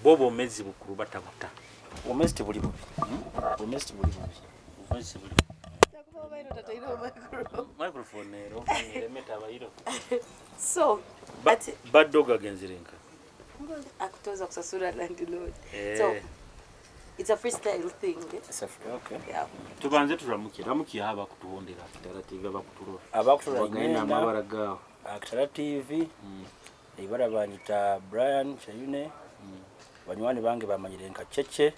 Bo bwomezi bukuru batabuta. Obwomezi tibuli bubi. Obwomezi tibuli bubi. Obwomezi buli microphone ero eremeta abayiro. So Bad dog agenzire nka akutoza kusasura landlord. So it's a freestyle thing. It's a free, okay. Yeah. Tubanze turamuke ramukiye aba kutuhondera Kitara TV abakuturora. Abakuturora bagenda amabara gawo. Kitara TV. Ibara banyita Brian Chayune. Banywani bange bamanyire nka Cheche.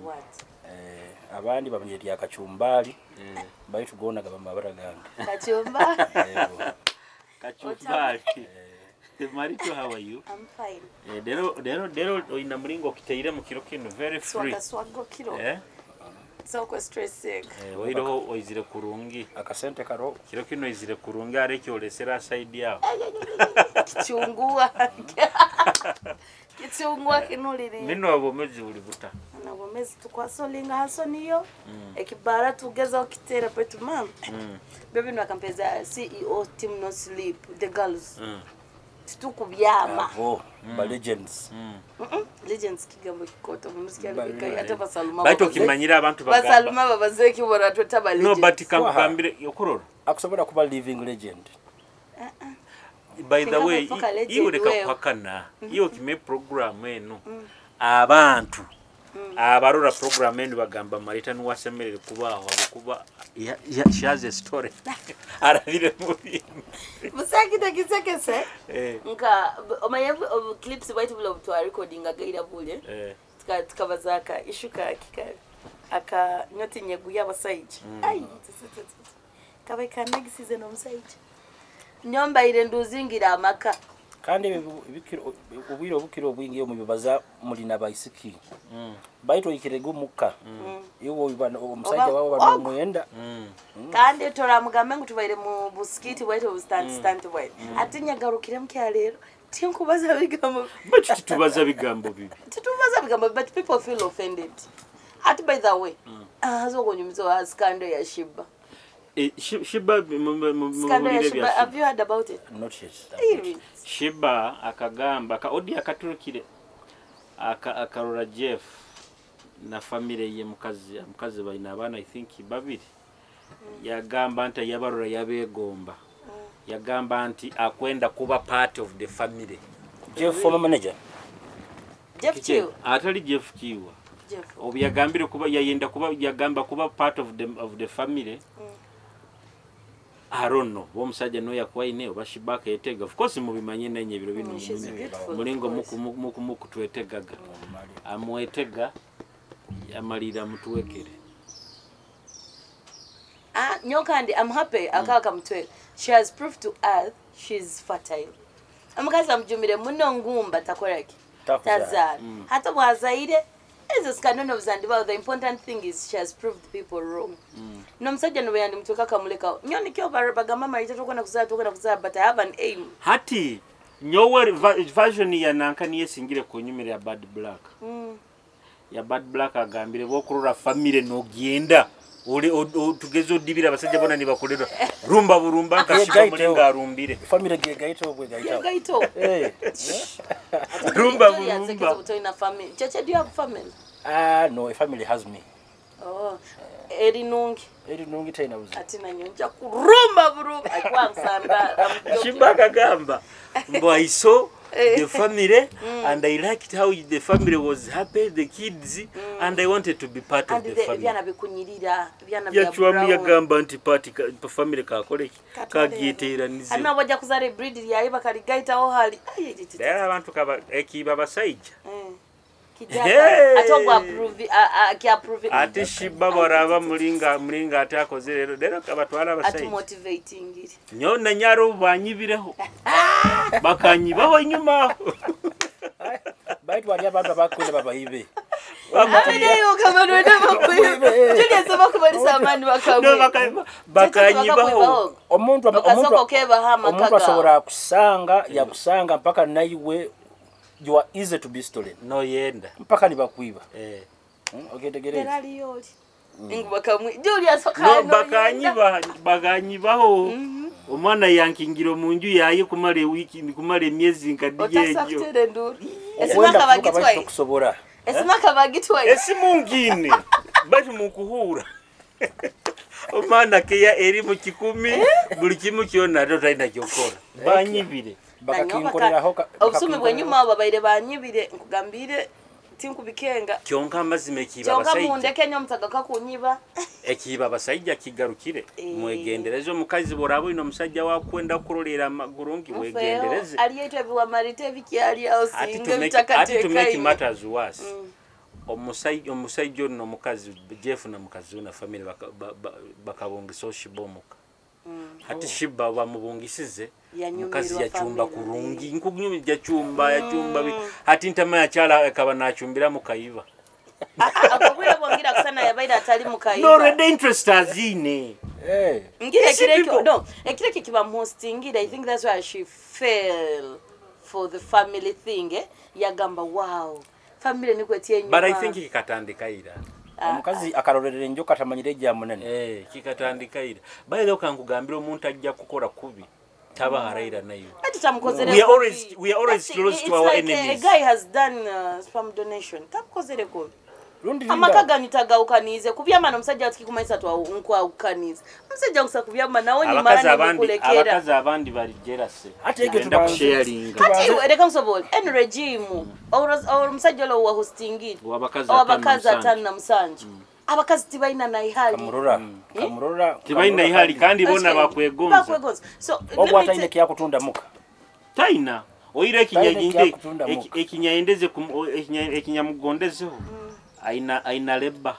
What? Abandi bamanyire lya Kachumbali. Baitu gona gaba mabara gange. Kachumbali. Kachumbali. Marito, how are you? I'm fine. Dero oina mulingo kiteire mu kiro kino very free. Swaga swago kiro. So ko stressing. Oiroho oizire kurungi. Akasente karo. Kiro kino izire kurungi areke olesera side yao. Kichungua. Kichungua kinulire. Nino abomezi buli buta. Na bomezi tukwasolinga haso niyo. Ekibara tugeza okitera petu mama. Baby nakampeza CEO team no sleep the girls. Tukubyama. Abo ba legends. Legends kigambo kikoto muziki alika ata basaluma. Baito kimanyira abantu bagamba. Basaluma babazeki bora tweta ba legends. No but kankugambire yokorora. Akusobola kuba living legend. By the way, iwe reka kuhakana. Iyo kime program eno. Abantu abarora program eno bagamba Marita nuwasemerere kubaho kuba she has a story. Arabire mubi. Musaki takisekese. Nka omaye clips baitu bulo butwa recording agaira bule. Tukabazaka ishuka kika aka nyoti nyeguya basaiji. Ai kabe kanagisize no musaiji. Nyomba ile nduzingira amaka. Kandi ubwire obukiro obwingi mu bibaza muri nabaisiki. Baito ikirego muka. Iwo omusajja wabo bano mwenda. Kandi tora mugambe ngu tubaire mu buskiti bwaito bu stand bwaito. Ati nyagarukire mukya rero tinkubaza bigambo. But tutubaza bigambo bibi. Tutubaza bigambo but people feel offended. Ati by the way, azokonyumizo scandal ya Shiba. Shiba mubulire. Have you heard about it? Not yet. Shiba akagamba ka odi akaturukire akarora Jeff na family ye mukazi balina abaana I think babiri. Yagamba nti yabarora yabegomba. Yagamba nti akwenda kuba part of the family. Jeff former manager. Jeff Kiwa. Atali Jeff Kiwa. Obu yagambire kuba yayenda kuba yagamba kuba part of the family. I don't know. Omusajja no yakwaine oba Shibaka yetega. Of course mubimanye nenye biro bino mulingo muku twetegaga. Amwetega amalira mutuwekere. Nyoka I'm happy akaka mutwe. She has proved to us she's fertile. Amukazi amjumire muno ngumba takoraki. Tazara. Hata bwazaire ezo skanono buzandiba. The important thing is she has proved people wrong. No msajja no yandi mtuka kamuleka. Nyoni kyo bagamba Marita tokona kuzaa but I have an aim. Hati nyowe version ya nanka niye singire kunyumira ya Bad Black. Ya Bad Black agambire bokurora family no genda. Ole tugezo odibira abasajja bona nibakolera rumba burumba nkashika mulinga arumbire. Family gegaito bwe gaito. Rumba burumba. Family. Cheche, do you have family? No, a family has me. Oh, eri nungi. Eri nungi tena uzi. Ati na nyonja kurumba burumba. Akwa msamba. Shibaka gamba. Mbo I saw the family and I liked how the family was happy, the kids, and I wanted to be part of the family. Byana bikunyirira, byana bya brown. Yagamba nti party family kakoleki kagyeteranize. Hano bajja kuzara breed yayi bakaligaitaho hali. Dera abantu kaba ekiba basaija. Kijaka atogwa approve ki approve. Ati Shiba baraba mulinga ati akoze rero rero kabatwala abasaija. Ati motivating it. Nyona nyaro banyibireho. Bakanyibaho inyuma. Baitu wali abantu abakwenda babayibe. Bakanyibaho. Omuntu asobola kusanga yakusanga mpaka naiwe. You are easy to be stolen. No yenda. Mpaka nibakuiba. Okay, tegereza. No bakanyibaho. Omwana yankingira omunju yaye kumara ewiki, kumara emyezi nkadiye Otasa egyo. kutera enduru. Esimu Okwenda akaba kuvuga baitu agitwaire. tokusobora. Esimu akaba agitwaire. Esimu ngine baitu mukuhura. Omwana keya eri mu 10 buli kimu kyona ate otalina kyokora. Banyibire. Bakakinkoreraho Obusumi bwenyuma abo babaire banyibire nkugambire tinkubikenga. Kyonka amazima ekiiba Kyonka abasajja. mundeke nyo omutaga kakunyiba. Ekiiba abasajja kigarukire. Mwegendereze omukazi bw'oraba oyine omusajja wakwenda kurolera amaguru ngi wegendereze. Aliyo itwe ebiwamarite ebikyali awo Ati singa to make ebitakatekaine. matters worse. Omusajja ono omukazi Jeff na mukazi we na family bakabungisa Shiba omuka. Hati Shiba bamubungisize mukazi yachumba kurungi nkunyumi yachumba yachumba hati ntama yakyala akaba nachumbira mukayiba. Akobwire bwongira kusana yabaire atali mukayiba. No already interest azine. Ngira ekireke no ekireke kiba hostingira. I think that's why she fell for the family thing. Yagamba wow. Family nikwetie nyuma. But I think kikatandika ira. Omukazi akarorerera enjoka tamanyire ejja munene. Kikatandika ira. By the way kankugambira omuntu ajja kukola kubi taba haraira nayo. Ati tamukozere. We are always close to our enemies. A guy has done sperm donation. Tamukozere kubi. Amaka ganyu tagaukanize kubyama n'omusajja atikikumanyisa nkwawukanize. Omusajja nkusa kubyama nawe ni mara nimukulekera. Abakazi abandi bali jealous. Ate ekyo Tugenda kusharinga. Kati reka nsobole en regime omusajja olwo wa hostingire. Owabakazi 57. Abakazi tibalina naihali. Kamurora. Tibalina ihali kandi bona bakwegonza. Bakwegonza. So ogwo ataine kyakutunda muka. Taina. Oire ekinyaginde ekinyaendeze ekinyamugondeze aina leba.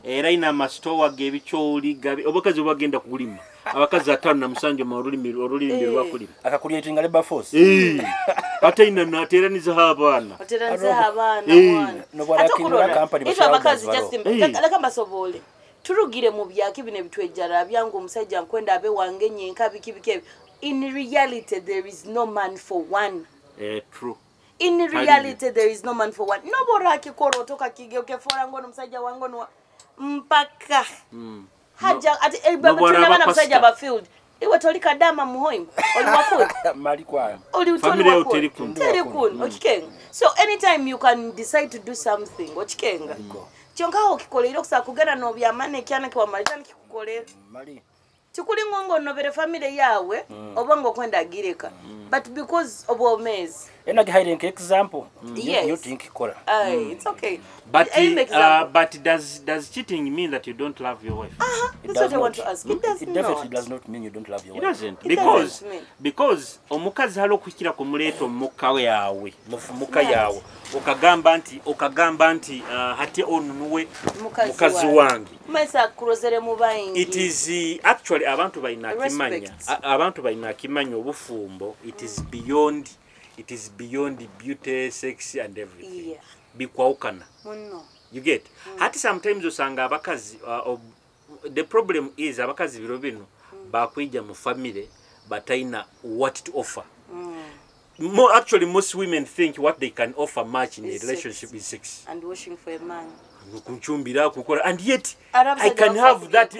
Era ina mastowa gebicholi gabi obakazi bagenda kulima. Abakazi 57 mu olulimi lwakulima. Akakulietinga labor force. Ate ina nateraniza abaana. Oteraniza abaana mwana. No bwala company Ito abakazi just leka mbasobole. Turugire mu byaki bino bitwejjara byangu omusajja nkwenda abe wange nyenka biki biki. In reality there is no man for one. True. In reality there is no man for one. Nobora akikora otoka kigeuke fora ngono musajja wango no mpaka. Haja ati tuna bana musajja ba field. Iwe toli kadama muhoimu. Oli wakuni. Mali kwa. Oli family yo teri kun. Okikenga. So anytime you can decide to do something, okikenga. Kyonka okikolera okusa kugenda n'obyamane kyana kiwa malijani kikukolera. Mali. Tikuli ngongo nobere family yawe oba ngokwenda gireka. But because obwomezi. Ena gihaire example. Yes. You think kora. It's okay. But but does cheating mean that you don't love your wife? That's what I want to ask. It does It definitely does not mean you don't love your wife. It doesn't. Because because omukazi halo kuhikira kumuleeta omuka yawe, muka yawe. Okagamba nti hati onunuwe mukazi wange. Mesa kurozere mu bayingi. It is actually abantu balina kimanya. Abantu balina kimanya obufumbo. It is beyond. It is beyond beauty, sex and everything. Yeah. Bikwaukana. No. You get. Hati sometimes osanga abakazi the problem is abakazi biro bino bakwija mu family bataina what to offer. More actually most women think what they can offer much in a relationship is sex. And wishing for a man. Kunchumbira kukora and yet I can have that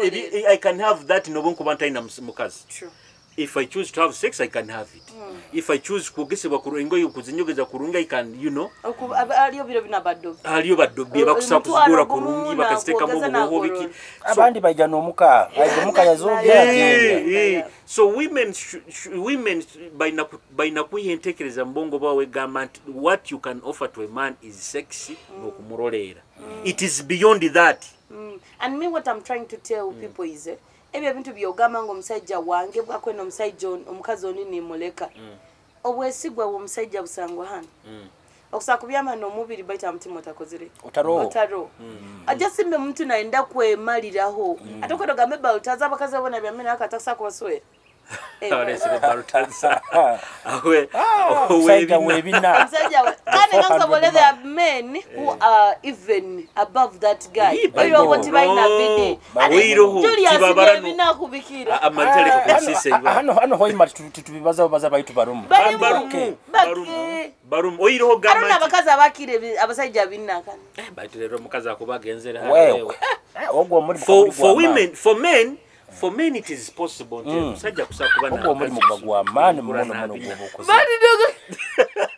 I can have that nobonko bantaina mukazi. True. If I choose to have sex, I can have it. If I choose kugesebwa kurunga kuzinyogeza kurunga, I can, you know. Aliyo biro bina badobi. Aliyo badobi bakusa kuzigura kurungi bakaziteka mu buhoho biki. Abandi baija n'omuka, aija omuka yazogera. So women women baina kuyentekereza mbongo bawe gamba what you can offer to a man is sex n'okumurolera. It is beyond that. And me what I'm trying to tell people is ebyo bintu byogamba ngo omusajja wange bwakwena omusajja omukazi oni nimuleka. Obwesigwa bw'omusajja busangwa hano. Okusa kubyama n'omubiri baita mutima otakozere. Otaro. Ajja simbe muntu naenda kwemaliraho. Ate okwenda ogambe balutaza abakazi abona byamena akatakisa kubaswera. Abalesere balutaza. Awe omusajja webina. Omusajja kane nkasobole there are men who are even above that guy. Oyo boti balina bidi. Julius byebina kubikira. Amatele kusise iba. Hano hoima tubibaza baza baitu barumu. Barumu. Oyiroho gama. Arona abakazi abakire abasajja binakana. Baitu rero mukazi akubagenzera wewe. Ogwo muri for women, for men For men it is possible nti omusajja kusobola kuba Ogwo omulimu guba gwa maani muno muno gwoba okoze.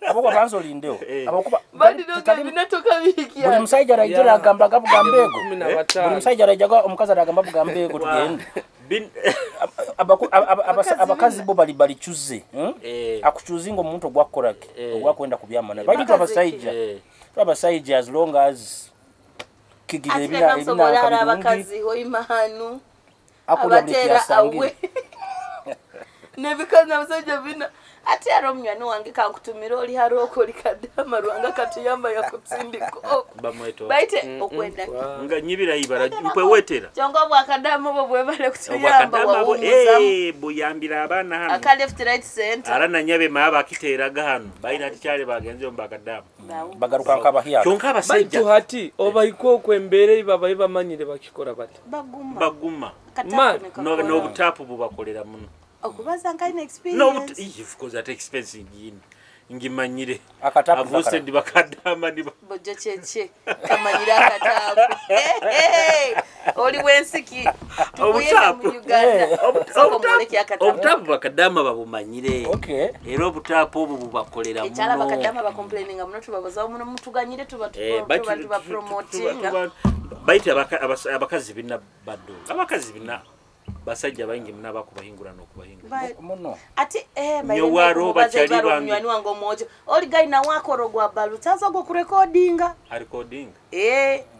Abakuba banza olindewo. Abakuba buli musajja arajja agamba gabugamba ego. Buli musajja arajja omukazi aragamba bugamba ego tugende. Abakazi bo bali balichuze. Akuchuzinga omuntu ogwakorake ogwakwenda kubyamana. Bali abasajja. Abasajja as long as kigira ebina ebina abakazi hoimahanu abatera awe nebikazi n'abasajja bina ate era omunywani wange kankutumira oli haroko oli kadama rwanga katuyamba yakutsindika baite okwenda nga nyibira ibara mpwewetera kyonka bwakadama obwo bwebale kutuyamba wawumuzamu buyambira abaana hano aka left right center ara na nyabe maba akiteraga hano bayina tikyale bagenze mu bakadama bagaruka nkabahya kyonka abasajja baitu hati obaiko okwembere babaye bamanyire bakikora bati baguma n'obutapu bubakolera muno okubaza nkaina experience no of course that expense ngini ngimanyire avuse bakadama ndi bojo cheche kamanyira akatapu oli wensiki obutapu mu Uganda obutapu bakadama babumanyire. Okay, era obutapu obwo bubakolera muno ekyala bakadama ba complaininga muno tubabaza muno mutuganyire tuba tuba promoting baita abakazi bina bado abakazi bina basajja baingi muna bakubahingura n'okubahingura muno ati nyowaro bachali bange munywani wange omojo oli gai na wakoro gwa balu taza go kurekodinga arekodinga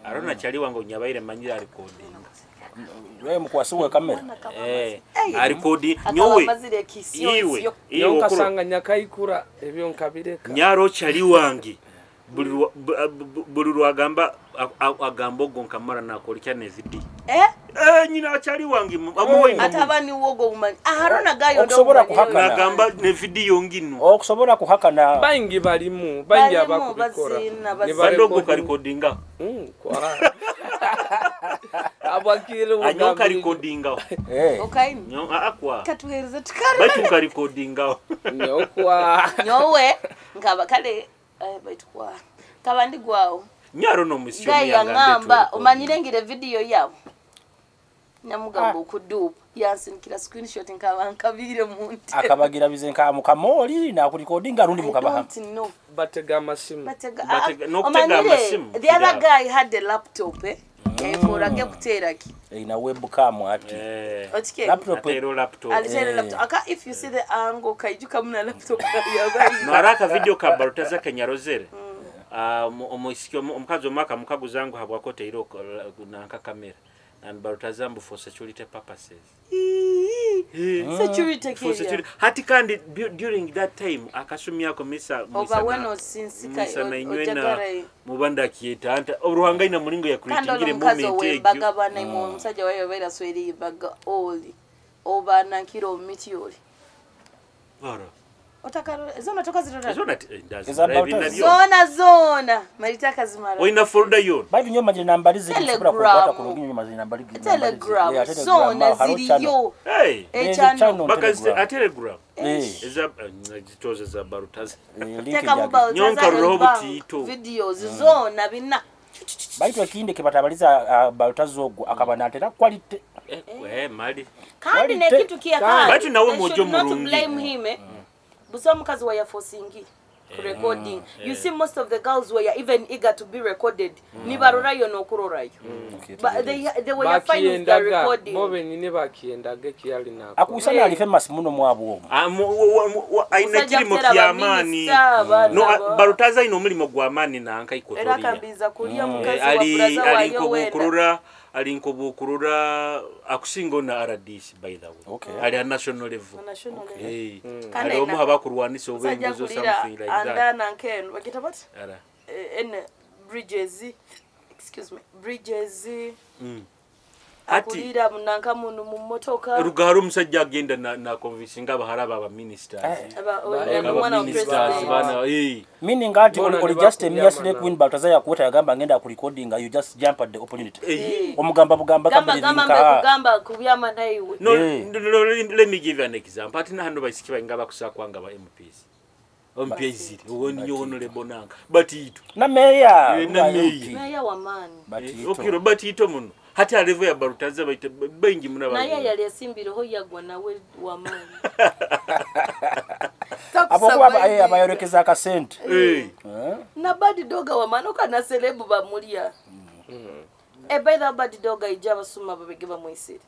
arona chali wange onyabaire manyira arekodinga wewe mukwasiwe kamera arekodi nyowe iwe iwe kasanga nyakaikura ebyo nkabireka nyaro chali wange buli lwagamba agamba ogwo nkamara nakolikya ne video nyina achali wange amuwe atabani wogo umanyi aharona gayo okusobola kuhakana nagamba ne video ngino okusobola kuhakana baingi balimu baingi abakubikora ne bandogo ka recordinga kwa abakire anyoka recordinga okay nyo akwa katuhereza tukare batu ka recordinga nyokwa nyowe ngaba kale baitu kwa kabandi gwawo nyaro no musyo yangamba omanyire video yabo nyamugamba okudupa yansinkira screenshot nkaba nkabire muntu akabagira bize nka mukamoli na kurecordinga rundi mukabaha batega amasimu batega no kutega amasimu the other guy had a laptop yayiforage kuteraki ina webcam ati laptop laptop alitera laptop aka if you see the angle kaijuka muna laptop yabayi no araka video ka barutaza kenyarozere omukazi omwaka mukaguzangu habwakote iro nanka kamera and barutazambu for security purposes. Security for security. Hati kandi during that time akasumi yako misa misa weno sinsika ojagara mubanda kieta anta oruhanga ina mulingo ya kuritingire moment ekyo bagabana imo omusajja wayo baira sweri baga oli oba nankiro miti oli bara otakaro zona toka zirora zona zona zona maritaka zimara oina folder yon baitu nyo majina nambari ziri kubura kukwata kulungi nyo majina nambari Telegram zona ziriyo hey channel bakazi a Telegram eza zitoze za barutaza teka mobile nyonka robotito videos zona bina baitu ekinde kebatabaliza barutaza ogwo akabana atera quality mali kandi nekintu kiyakandi baitu nawe mojo murungi blame him busa mukazi wa forcing recording you see most of the girls were even eager to be recorded nibarorayo nokurorayo but they were fine with the recording bobe nini bakiendaga kiyali nako akusana ali famous muno mwabo aina kirimo kyamani no barutaza ino mulimo gwa mani na anka ikotoria era kambiza kulia mukazi wa braza wa ali ali nkobukurura akusingo na RDC by the way. Okay. Ali a national level. Okay. Ali omu habakurwanisa obenguzo something like that. Andana nkeno bakita bati? Ara. En bridges excuse me bridges. Ati akulira munanka munu mu motoka. Rugaro omusajja agenda na convincing abaharaba aba ministers. Aba ministers bana meaning ati oli just a mere slave queen Baltaza yakuweta yagamba ngenda ku recording you just jump at the opportunity. Omugamba bugamba gamba gamba kubyama naye. No, let me give you an example. Ati na hano baisiki bainga bakusakwanga ba MPs. MPs woni honorable nanga batito. Na mayor. Na mayor. Mayor wa mani. Okay, batito muno. Hati alevo ya Balutaza baite baingi muna Naye yali asimbireho yagwa nawe wamaani. Abo kuba abayorekeza akasente. Na bad dog wamaani okana celeb bamulya. By the bad dog ija abasuma babege bamwisire.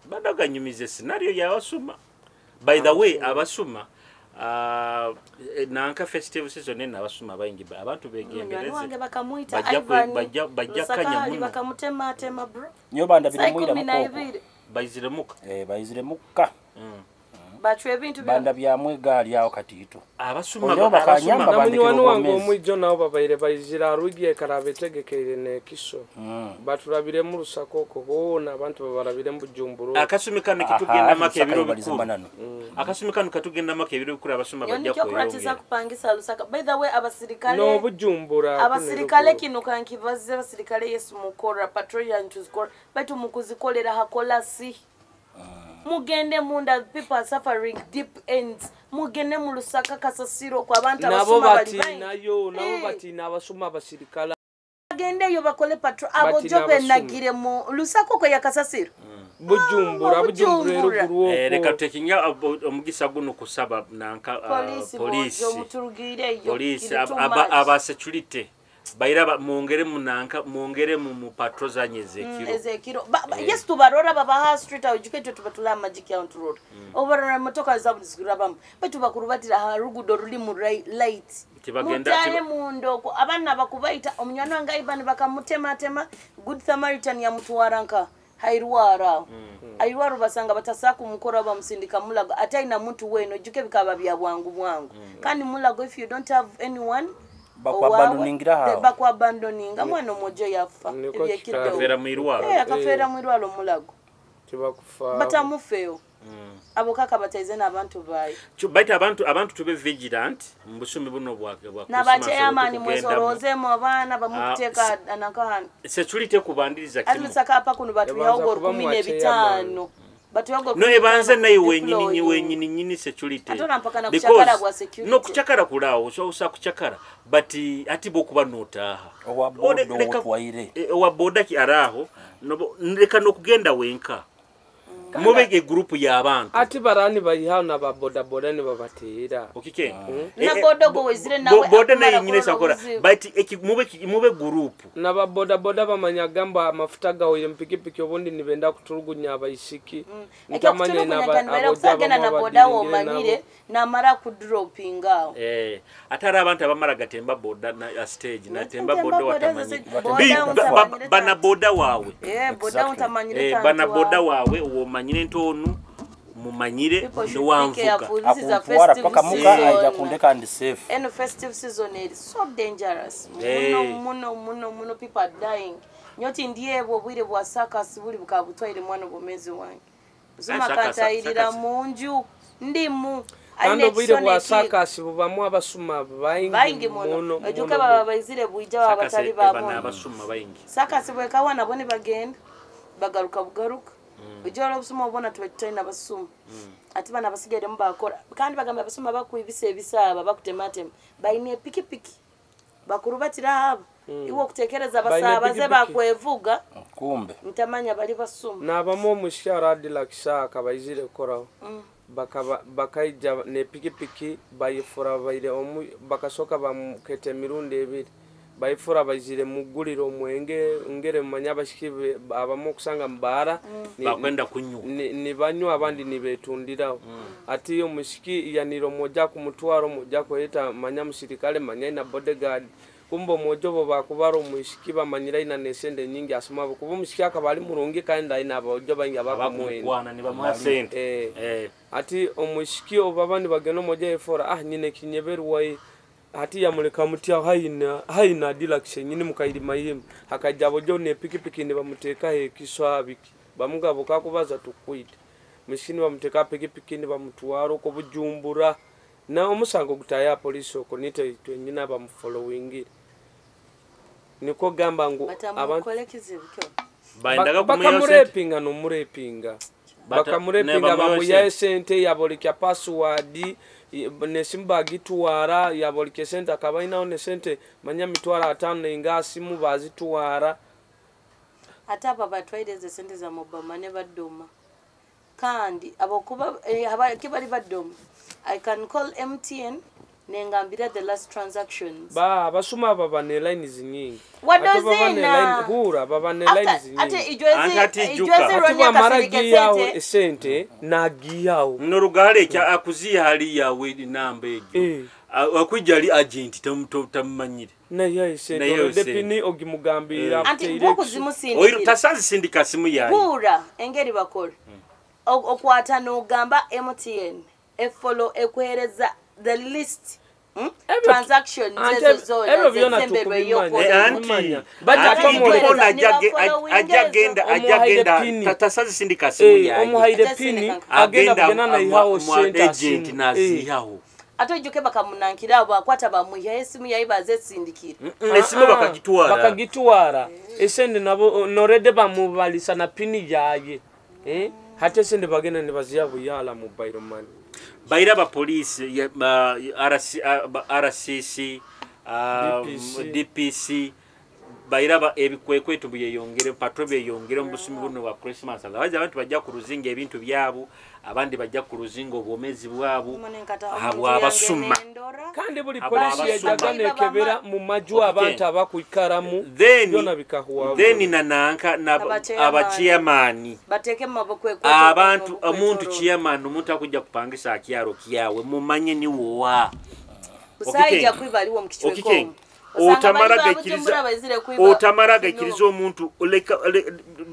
Bad dog anyumize scenario ya abasuma. By the way abasuma nanka festive season ena abasuma baingi abantu begendereze. Wange bakamuita Ivan. Bajja kanya muno. Bakamutema tema bro. Nyo banda birimwira mukoko. Baizire muka. Baizire muka. Bachwe ebintu banda byamwe gaali awo katito. Abasuma bakanyamba bandikira wange omwijo nabo babaire baizira arugiye karabetegekeire nekiso. Baturabire mu Rusakoko bona abantu babarabire mu Bujumbura. Akasumi kano kitugenda make ebiro bikuru. Akasumi kano katugenda make ebiro bikuru abasuma bajja kweyongera. Kupangisa Lusaka. By the way abasirikale no Bujumbura abasirikale kino kankibaze abasirikale Yesu mukora patrol and tuzikora baitu mukuzikolera hakolasi. Mugende munda people are suffering deep ends. Mugende mu Lusaka kasasiro kwa abantu abasuma bali bangi. Nabo batina abasuma abasirikale. Bagende yo bakole patrol abo jobe nagire mu Lusaka ko ya kasasiro. Bujumbura ruguru. Reka tutekinga omugisa guno kusaba nanka police. Police aba security. Baira mwongere munanka mwongere mu patrol zanye zekiro. Ezekiro. Yes tubarora baba street ajuke tubatula magic count road. Obarora motoka zabu zigurabamu. Batu bakurubatira harugudo ruli mu light. Mutale mundo abana bakubaita omunywana wange Ivan bakamutema tema Good Samaritan ya mutwaranka hairwara. Airwaro basanga batasaku mukora bamusindika Mulago ataina muntu weno juke bikaba bya bwangu bwangu. Kandi Mulago if you don't have anyone bakwabandoningira hawo bakwabandoninga mwana omojo yafa akafera mwirwaro akafera mwirwaro Mulago tibakufa batamufeo abo kaka bataize n'abantu bayi baita abantu tube vigilant mbusumi buno bwa bwa n'abachairman mwesoroze mu abaana bamukuteka anakahana security kubandiriza kimu Lusaka apa kuno batuyaho 15 batuyago no ebanze naye wenyini nyini security because bwa security no kuchakara kulawo so usa kuchakara but ati bokuba notaha owa boda otwaire owa boda ki araho no ndeka no kugenda wenka mubege group ya abantu ati barani bayiha na ba boda boda ni babatera okike na boda go wezire nawe boda naye nyine sakora but mube group na ba boda boda bamanya gamba amafuta gawe mpikipiki obundi nibenda kuturugunya abayisiki ntamanya na aboda na boda wo manyire na mara ku dropping awo atari abantu abamara gatemba boda na stage na temba boda watamanye bana boda wawe boda utamanyire bana boda wawe uwo manyire ntonu mumanyire ndowanvuga akuntwara paka muka aija kundeka and safe and festive season is so dangerous muno muno muno people are dying nyoti ndiye bwo bwire bwa saka sibuli bukabutwaire mwana bomezi wange zuma kantayirira munju ndimu Ando bwire bwa saka sibubamu abasuma baingi muno ejuka baba baizire buija abatali babo abasuma baingi saka sibweka wana bone bagenda bagaruka bugaruka ujora obusuma obona tubatina basuma ati bana basigaye mbakora kandi bagamba basuma bakuibise ebisaba bakutematema baine pikipiki bakurubatira haba iwo kutekereza basabaze bakwevuga kumbe ntamanya bali basuma nabamo omushara adilakisa akabaizire koraho bakaija ne pikipiki bayifura baire bakasoka bamukete mirundi ebiri bayifura baizire muguliro omwenge ngere manya abashikibe abamu kusanga mbara bakwenda kunywa ni banywa abandi nibetundiraho ati omushiki yaniro moja kumutwaro moja kweta manya musirikale manya ina bodyguard kumbo mojobo bakubara omushiki bamanyira ina nesende nyingi asoma kuba omushiki akabali murungi kandi ina abajo bangi abakumwena ni bamuha sente ati omushiki obaba nibagenda moja efora nyine kinyeberwa ati yamuleka mutia haina dilakishe nyini mukairima yimu akajja bojo ne pikipiki ne bamuteka ekiswa biki bamugabo kakubaza tukwite mushini bamuteka pikipiki ne bamutwaro ko Bujumbura na omusango gutaya police oko nite twenyina bamufollowing niko gamba ngu abantu bakamurepinga no murepinga bakamurepinga bamuya sente yaboleka password nesimba gituwara yabolike sente akabaina ne sente manya mitwara 5 inga simu bazituwara Ate abo abatwaire sente za mobile ne badoma kandi abokuba kibali badoma I can call MTN nengambira the last transactions. Ba abasuma baba ne lines nyingi. Wadozina hura baba ne lines nyingi. Ate ijwezi ronya kasirike sente nagiyawo norugale kya akuziya hali yawe namba egyo akujja ali agent tamumanyire naye sente depini ogimugambira anti bwokuzimusindikira oyo tasazi sindika simu yaye hura engeri bakora okwata n'ogamba MTN efollow ekwereza the list transactions ezo zona ebyo byona tukubimanya ajagenda tasazi sindika simu yaye omuhaire pini agenda kugenda nayihawo sente agent nazihawo ate ojuke bakamunankira abo akwata bamuha esimu yaye bazesindikira esimu bakagitwara esente nabo norede bamubalisa na pini yaye hate sente bagenda ne baziya buyala mobile money baira ba police RCC DPC baira ba ebikwekwetu byeyongere patrol byeyongere mu busumi buno bwa Christmas abaje abantu bajja ku ruzinga ebintu byabo abandi bajja ku ruzinga obwomezi bwabo abo abasuma kandi buli polisi yajaga nekebera mu maju abantu abakuikaramu byona bikahuwa then nananka abachairman bateke mu maboko ekweto abantu omuntu chairman omuntu akujja kupangisa akyaro kyawe mumanye ni wowa usayija kwibaliwo mu kichweko otamara gakiriza omuntu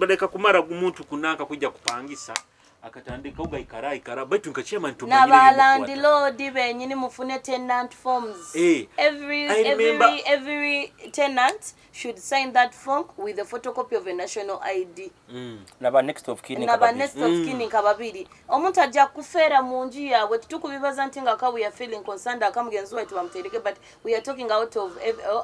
leka kumara omuntu kunanka kujja kupangisa akatandika ugaikara ikara baitu nka chairman tumanyire na landlord benyini mufune tenant forms every tenant should sign that form with a photocopy of a national ID naba next of kin naba next of kin kababiri omuntu ajja kufera mu nju yawe tukubibaza nti nga ka we are feeling concerned akamugenzi waitu bamutereke but we are talking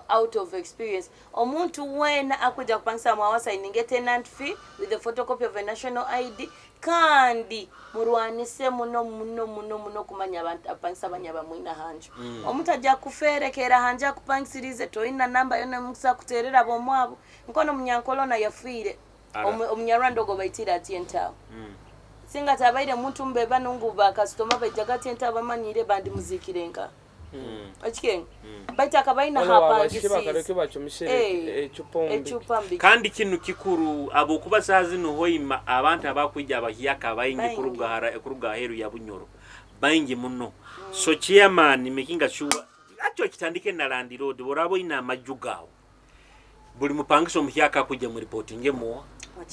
out of experience omuntu wena akuja kupangisa mwawa signing a tenant fee with a photocopy of a national ID kandi murwanise muno muno muno muno kumanya abantu apangisa abanya bamwina hanjo omuntu ajja kuferekera hanja kupangisirize toyina namba yona mukisa kuterera bomwabo nkono munyankolona yafiire omunyarwanda ogo baitira ati entawo singa tabaire muntu mbeba nungu ba customer bajaga ati entawo bamanyire bandi muzikirenka ekikenga baita akabaina hapangisi echupa kandi kinu kikuru abo kuba sazi no hoima abantu abakwijja abahyaka bayingi kuruga heru ya Bunyoro bayingi muno so chairman making sure acho kitandike na landlord borabo ina amaju gawo buli mupangiso omuhyaka kujja mu reporting mo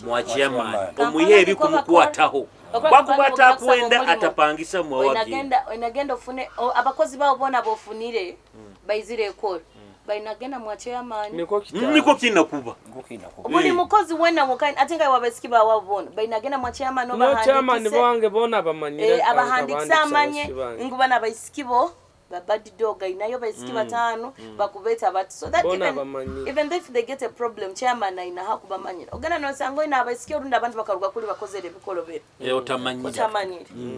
mwa chairman omuye ebikumukwataho bakubata kwenda atapangisa mwa wagi inagenda ofune abakozi bawo bona bofunire baizire ekoro bainagenda mwa chairman niko kinakuba buli mukozi wena mukaini atenga wabasiki bawo bona bainagenda mwa chairman oba no chairman bange bona bamanyire abahandikisa amanye nguba nabaisiki bo babadi dog inayo baisiki batano bakubeta but so that even if they get a problem chairman ina hakubamanyira ogana no sango ina abaisiki orunda abantu bakaruga kuli bakozere ebikolo bere otamanyira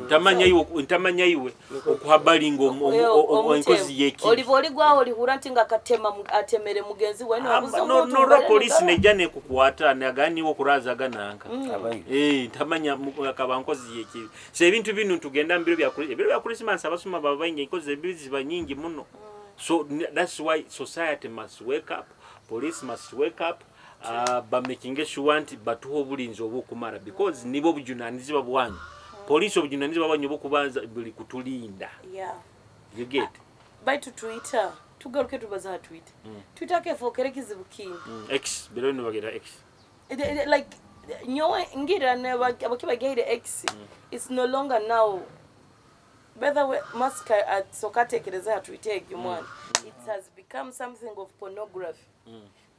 ntamanya iwe okuhabalinga enkozi yeki olivo oligwawo olihura nti nga katema atemere mugenzi we no no no police nejja nekukwata nagani wo kuraza gananka ntamanya akaba nkozi yeki so ebintu binu tugenda mbiro bya Christmas abasuma babainge enkozi ebizi nyingi muno so that's why society must wake up, police must wake up, ba making sure nti batuho obulinzi obukumara because nibo bujunanizibwa bwanyu police obujunanizibwa bwanyu bokubanza buli kutulinda. You get baitu Twitter tugaruke tubaza Twitter Twitter kefokere kizibu kingi X bero no bagera X like nyowe ngira ne abakibageire X it's no longer now. By the way, Musk at sokatekereza Twitter mwana. It has become something of pornography.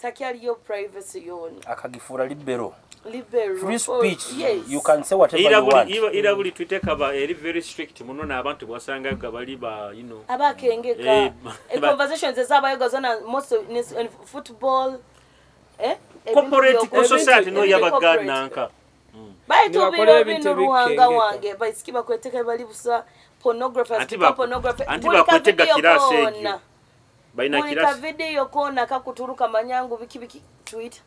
Takyali your privacy yon. Akagifura libero. Libero. Free speech. Yes. You can say whatever you want. Ira buli Twitter kaba eri very strict muno na abantu bwasanga gabali ba you know. Abakengeka. Conversations ezabayo zona most football Corporate society no yabagananka. Baitu biro bino ruhanga wange baisiki bakweteka bali busa pornographers pornography anti bakwetega kirase ekyo baina kirase video kona kakuturuka manyangu biki biki Twitter.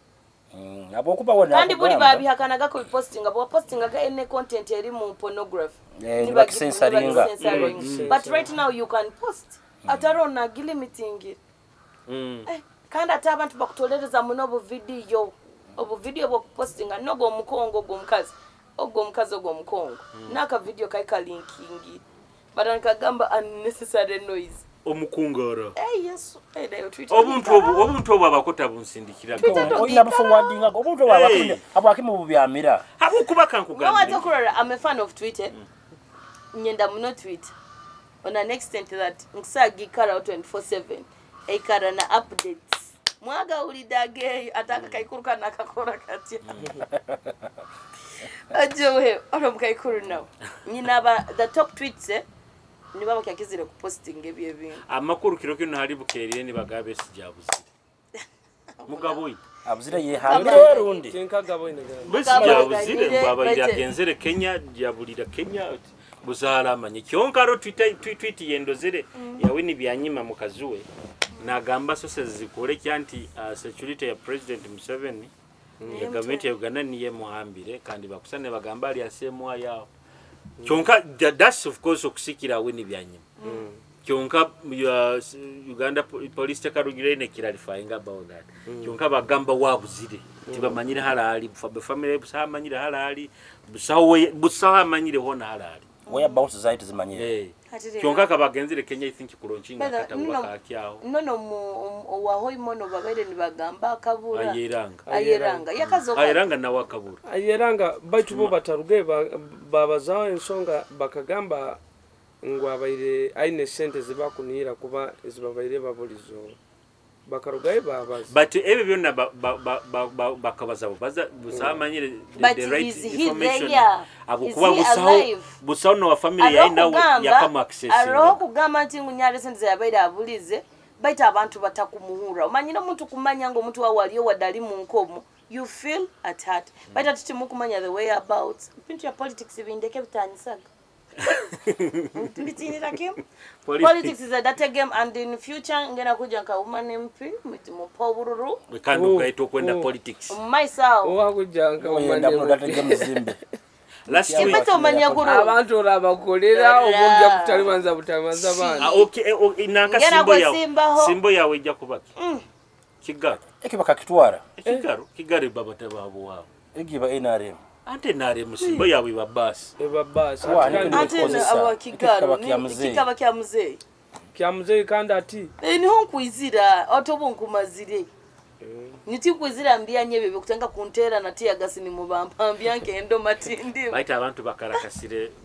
Abokuba wona Kandi buli babihakanaga ku postinga, bwa postinga ene content eri mu pornography. Nibakisensaringa. But right now you can post. Atarona gilimiting. Kandi ate abantu bakutolereza muno obuvidiyo. Obuvidiyo bw'okupostinga nogo omukongo ogw'omukazi. Ogwo omukazi ogwo omukongo. N'aka video kai kalinkingi. Batandika gamba unnecessary noise. Omukungara. Yesu. Nayo Twitter. Obuntu obu abakota bunsindikira. Oyina buforwardinga obuntu obu abakunda abwakimu bubyamira. Abukuba kankugamba. Mwa takurora, I'm a fan of Twitter. Nyenda muno Twitter. On an extent that nkusagikara 24/7. Ekara na updates. Mwaga ulidage ataka kaikuruka nakakora kati. Ajowe ono mukaikuru now. Nyina ba the top tweets niba bakyakizire ku posting ebyo ebintu. Amakuru kiro kino hari bukerire nibagabe sijabuzire. Mugabo yi abuzire yehambire rundi. Tinkagabo ine. Sijabuzire baba yagenzere Kenya jabulira Kenya buzala amanye. Kyonka ro Twitter tweet yendozere yawe ni byanyima mukazuwe. Nagamba sose zikore kyanti security ya President Museveni ya government ya Uganda niye muhambire kandi bakusane bagamba ali asemwa yao. Kyonka that's of course okusikira we ni byanyima. Kyonka Uganda police tekarugire ne clarifying about that. Kyonka bagamba wabuzire tibamanyire halali family busamanyire halali busawe busamanyire hona halali. Where bounce zaiti zimanyire. Kyonka kabagenzire Kenya I think kulaunchinga katabuka kakyaho. Nono wahoyi mono babaire nibagamba akabura. Ayeranga. Yakazoka. Ayeranga nawe akabura. Ayeranga baitu bo bataruge babazaho ensonga bakagamba ngo abaire aine sente zibakunira kuba zibabaire babulizo. Bakarugaye babaza. But ebyo byonna bakabaza baza busamanyire the right information. Abukuba busaho busaho no wa family yayi nawe yakama access. Aroho kugamba nti ngunyare sente yabaire abulize baita abantu batakumuhura. Omanyira omuntu kumanya ngo omuntu wawaliyo wadali mu nkomo. You feel at heart. Baita tutimu kumanya the way about. Pintu ya politics bindeke bitanyisaga. Politics is a data game and in future ngena kuja nka woman MP mupo bururu. We can't go kwenda politics. Myself. Owa kuja nka woman data game zimbe. Last week abantu orabakolera obongya kutalimanza butalimanza bana. Okay, nanka simbo yawe. Simbo yawe ijja kubaki. Kigaro. Eki bakakitwara. Ekigaro, kigaro baba tababo wao. Egiba NRM. Ante nare musimbo yawe iba basi. Eba basi. Ante aba kigaro kikaba kya muzee. Kya muzee kandi ati. Niho nkuizira otobo nkumazire. Niti kuizira mbya nyebe kutanga kuntera na tia gasi ni mubamba mbya nkendo matindi. Baita abantu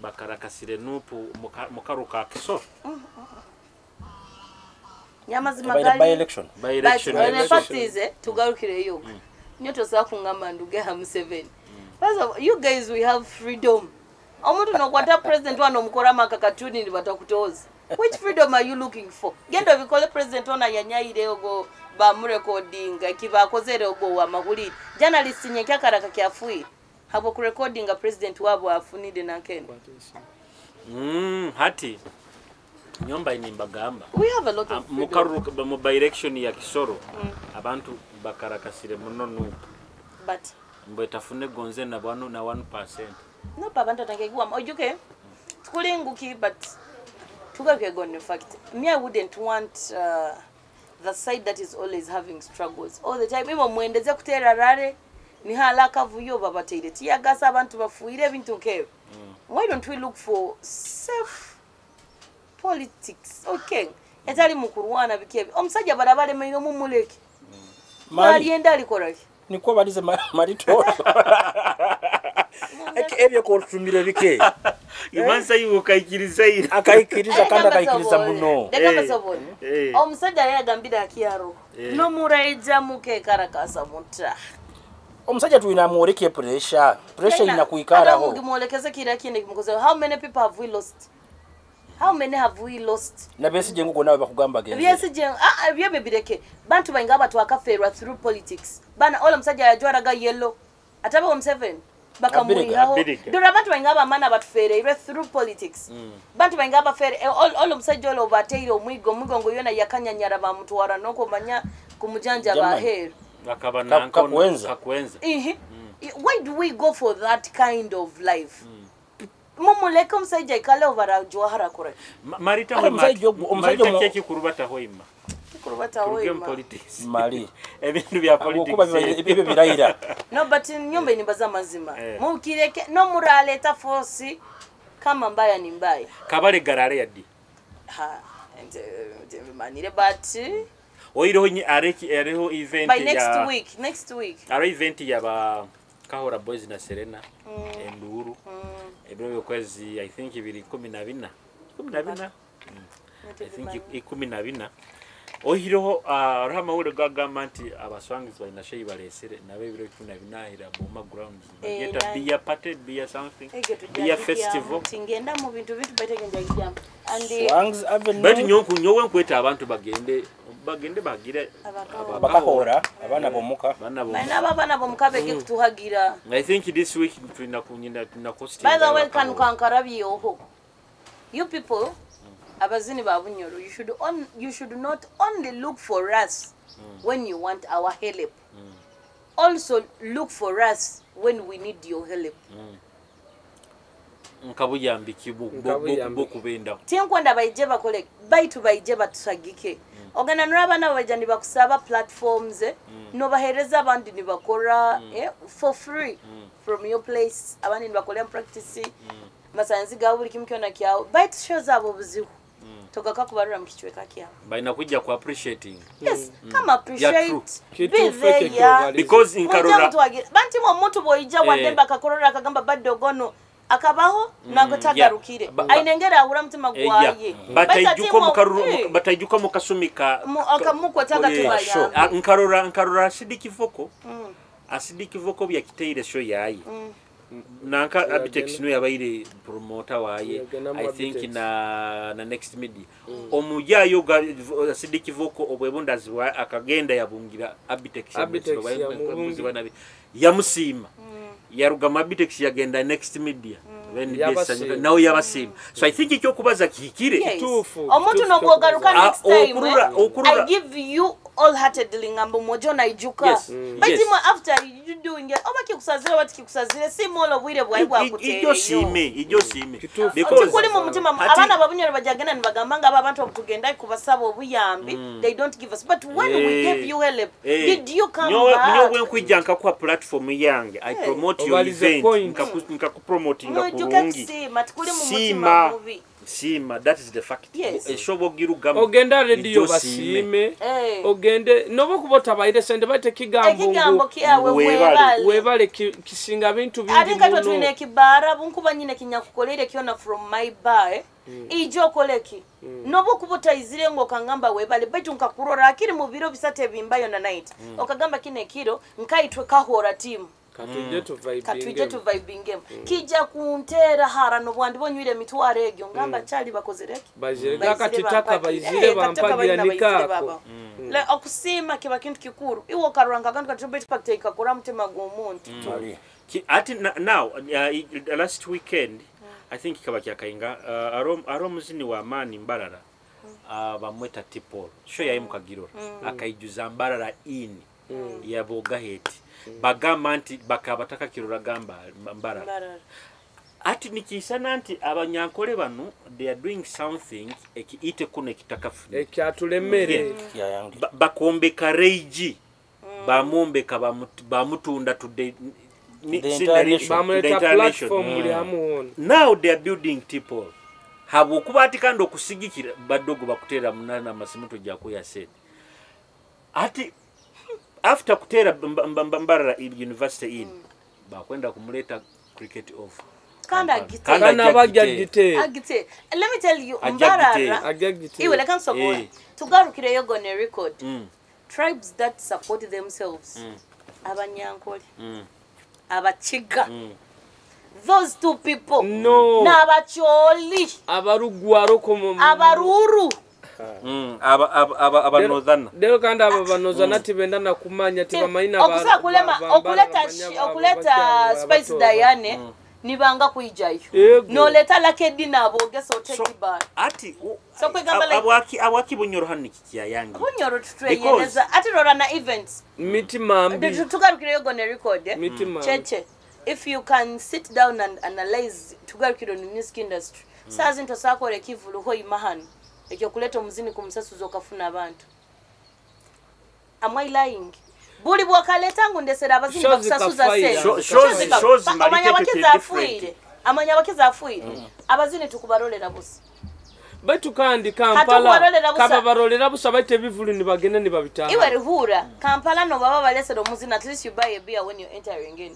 bakarakasire nupu mukaruka kiso. Nyamazima kali. By election. By election. But fact is tugarukire yo. Nyoto sa kungamba nduge ha Museveni. First of all, you guys, we have freedom. Omuntu nokwata president wano mukora makakatuni ni batakutoza. Which freedom are you looking for? Gendo bikole president ona yanyaire ogo ba murecordinga kibakozere ogo wa mahulire. Journalist nyenka karaka kyafui. Habo ku recordinga president wabo afunide nankene. Hati nyomba inimbagamba. We have a lot of freedom. Mukaruka mu by election ya Kisoro. Abantu bakarakasire muno nupu. But Mbe tafune gonze na 1 na 1%. No abantu atangegwa ojuke. Tukulinguki but tugaruke gone in fact. Me I wouldn't want the side that is always having struggles all the time. Imo muendeze kutera rare ni halaka vuyo babateire. Tiyagasa abantu bafuire ebintu nkebyo. Why don't we look for safe politics? Okay. Etali mukurwana bikebe. Omusajja barabale meyo mumuleke. Mali enda alikoraki. Nikuwa balize marito. Ebyo kotumire bike. Imansa yukaikiriza ira. Akaikiriza kandi akaikiriza muno. Ndeka basobona. Omusajja yagambira akiyaro. No muraija muke karakasa muta. Omusajja tuina muoleke pressure. Pressure inakuikaraho. Ata kira kine kimukoze. How many people have we lost? How many have we lost? Na besije nguko nawe bakugamba genze. Besije ebyo bibireke. Bantu bainga abantu akaferwa through politics. Bana ola musajja yajwaraga yellow. Ataba M7 bakamuihaho. Dora abantu bainga abamana batufereirwe through politics. Bantu bainga abafere ola musajja ola obateire omwigo ngo yona yakanyanyara bamutwara noko manya kumujanja baheru. Akaba kakwenza. Why do we go for that kind of life? Mumuleke omusajja ikale obarajwahara kure. Marita hoima. Marita kurubata hoima. Kurubata hoima. Politics. Mali. Ebintu bya politics. Kuba ebyo birayira. No, but nyumba inimbaza mazima. Mukireke no muraleta force kama mbaya ni mbaya. Kabale garare yadi. Ha, manire but oiroho areki areho event by next week, next week. Aro event ya ba Kahora Boys na Serena Enduru. Ebiro byokwezi I think 2014. 14. I think 14. Ohiroho aroha gagamba nti abaswangizi balina sheyi balesere nabe ebiro 14 hira Boma grounds. Bageta beer party, beer something. Beer festival. Tingenda mu bintu bintu bategenja kijam. And Swangs Avenue. But nyonku nyowe nkweta abantu bagende bagire bakahora abana bomuka. Bana abana bomuka bege kutuhagira. I think this week tulina kunyinda tulina cost. By the way, kanu kankarabyoho. You people abazini ba Bunyoro, you should not only look for us when you want our help. Also look for us when we need your help. Nkabuyambiki bukubenda. Tinkwenda baije bakole baitu baije batusagike. Ogana nurabana baija nibakusaba platforms no bahereza abandi nibakora for free from your place abandi nibakolera practice masanzi ga buli kimu kyona kyawo baitu shows abo buzibu. Togaka kubarura mu kichweka kyawo. Baina kujja ku appreciating. Yes, come appreciate. Be there. Because inkarora banti mu muntu boija wademba akakorora akagamba badogono akabaho nago tagarukire ainengera ahura mutima gwaye bataijuka mu kasumika akamukwa tagatubaya nkarora asidikivoko asidikivoko byakiteire show yayi nanka Abitex no yabaire promoter waye I think na next media omujayo asidikivoko obwebundazi akagenda yabungira Abitex yamusiima yaruga Abitex yagenda next media nawe yabasiima. So I think ekyokubaza kihikire. Omuntu nobwogaruka next time I give you all heartedly ngambo mojo naijuka. But after you doing it oba kikusazire wati kikusazire si molo bwire bwayi bwakutere. Ijo siime. Because kuli mu mutima abana babunyoro bajagenda nibagamba nga abantu obutugenda kubasaba obuyambi they don't give us, but when we gave you help did you come back? Nyowe nkwijja nkakuwa platform yange I promote your event nkakupromotinga kulungi. Sima, that is the fact. Eshobo girugamba. Ogenda radio basime. Ogende nobo kubota baire sende bate kigambo kiawe webale. Webale kisinga bintu bingi. Ate katwa tulina ekibara bunkuba nyine kinyakukolere kyona from my bar. Ijo koleki. Nobo kubota izire ngo kangamba webale baitu nkakurora akiri mu biro bisate bimbayo na night. Okagamba kine kiro nkaitwe kahora team. Katuje tu vibingem. Kija kuntera hara no bwandi bonywire mitwaro egyo ngamba chali bakozereki. Bazire katitaka baizire bampagira nikako. Le okusima kiba kintu kikuru. Iwo karuranga kantu katubet pakte ikakora mutima gw'omuntu. Ati now last weekend I think kaba kyakainga aro muzini wa mani Mbarara bamweta Tipol. Show yayi mukagirora. Akaijuza Mbarara in yaboga heti. Bagamba nti bakabataka kirora gamba Mbarara. Ati nikisana nti abanyankole bano they are doing something ekiite kuno ekitakafu ekyatulemere bakombeka reiji bamumbeka bamutunda today bamuleta platform buli hamu. Now they are building Tipol habwokuba ati kandi okusigikira badogo bakutera munana amasimu tujja kuyasete ati after kutera Mbarara University in bakwenda kumuleta cricket off Kanda agite. Let me tell you Mbarara iwe leka nsobola tugarukire yogo ne record tribes that support themselves abanyankole abachiga those two people no n'abacholi abarugwaro abaruru aba northern dero kandi aba banozana tibenda na kumanya tibamaina okuleta Spice Diane Nibanga kwijayo. Noleta lakedi nabogesa otekibara. Ati So kwegamba like abwaki abwaki Bunyoro hano nikikiyayangi. Bunyoro tutweyeneza ati rora na events. Mitima mbi. Tugarukireyo gone record. Mitima. Cheche. If you can sit down and analyze tugarukiro ni music industry. Saa zinto sakore kivulu Hoima hano. Ekyo kuleta omuzini kumusasuzo okafuna abantu. Am I lying? Buli bwakaleta ngu ndesera abazini bakusasuza se. Shows amanya bakiza afuire. Amanya bakiza afuire. Abazini tukubarolera busa. Baitu kandi Kampala kaba barolera busa baite bivulu nibagenda nibabitaha. Iwe rihura Kampala no baba balesera omuzini, at least you buy a beer when you're entering in.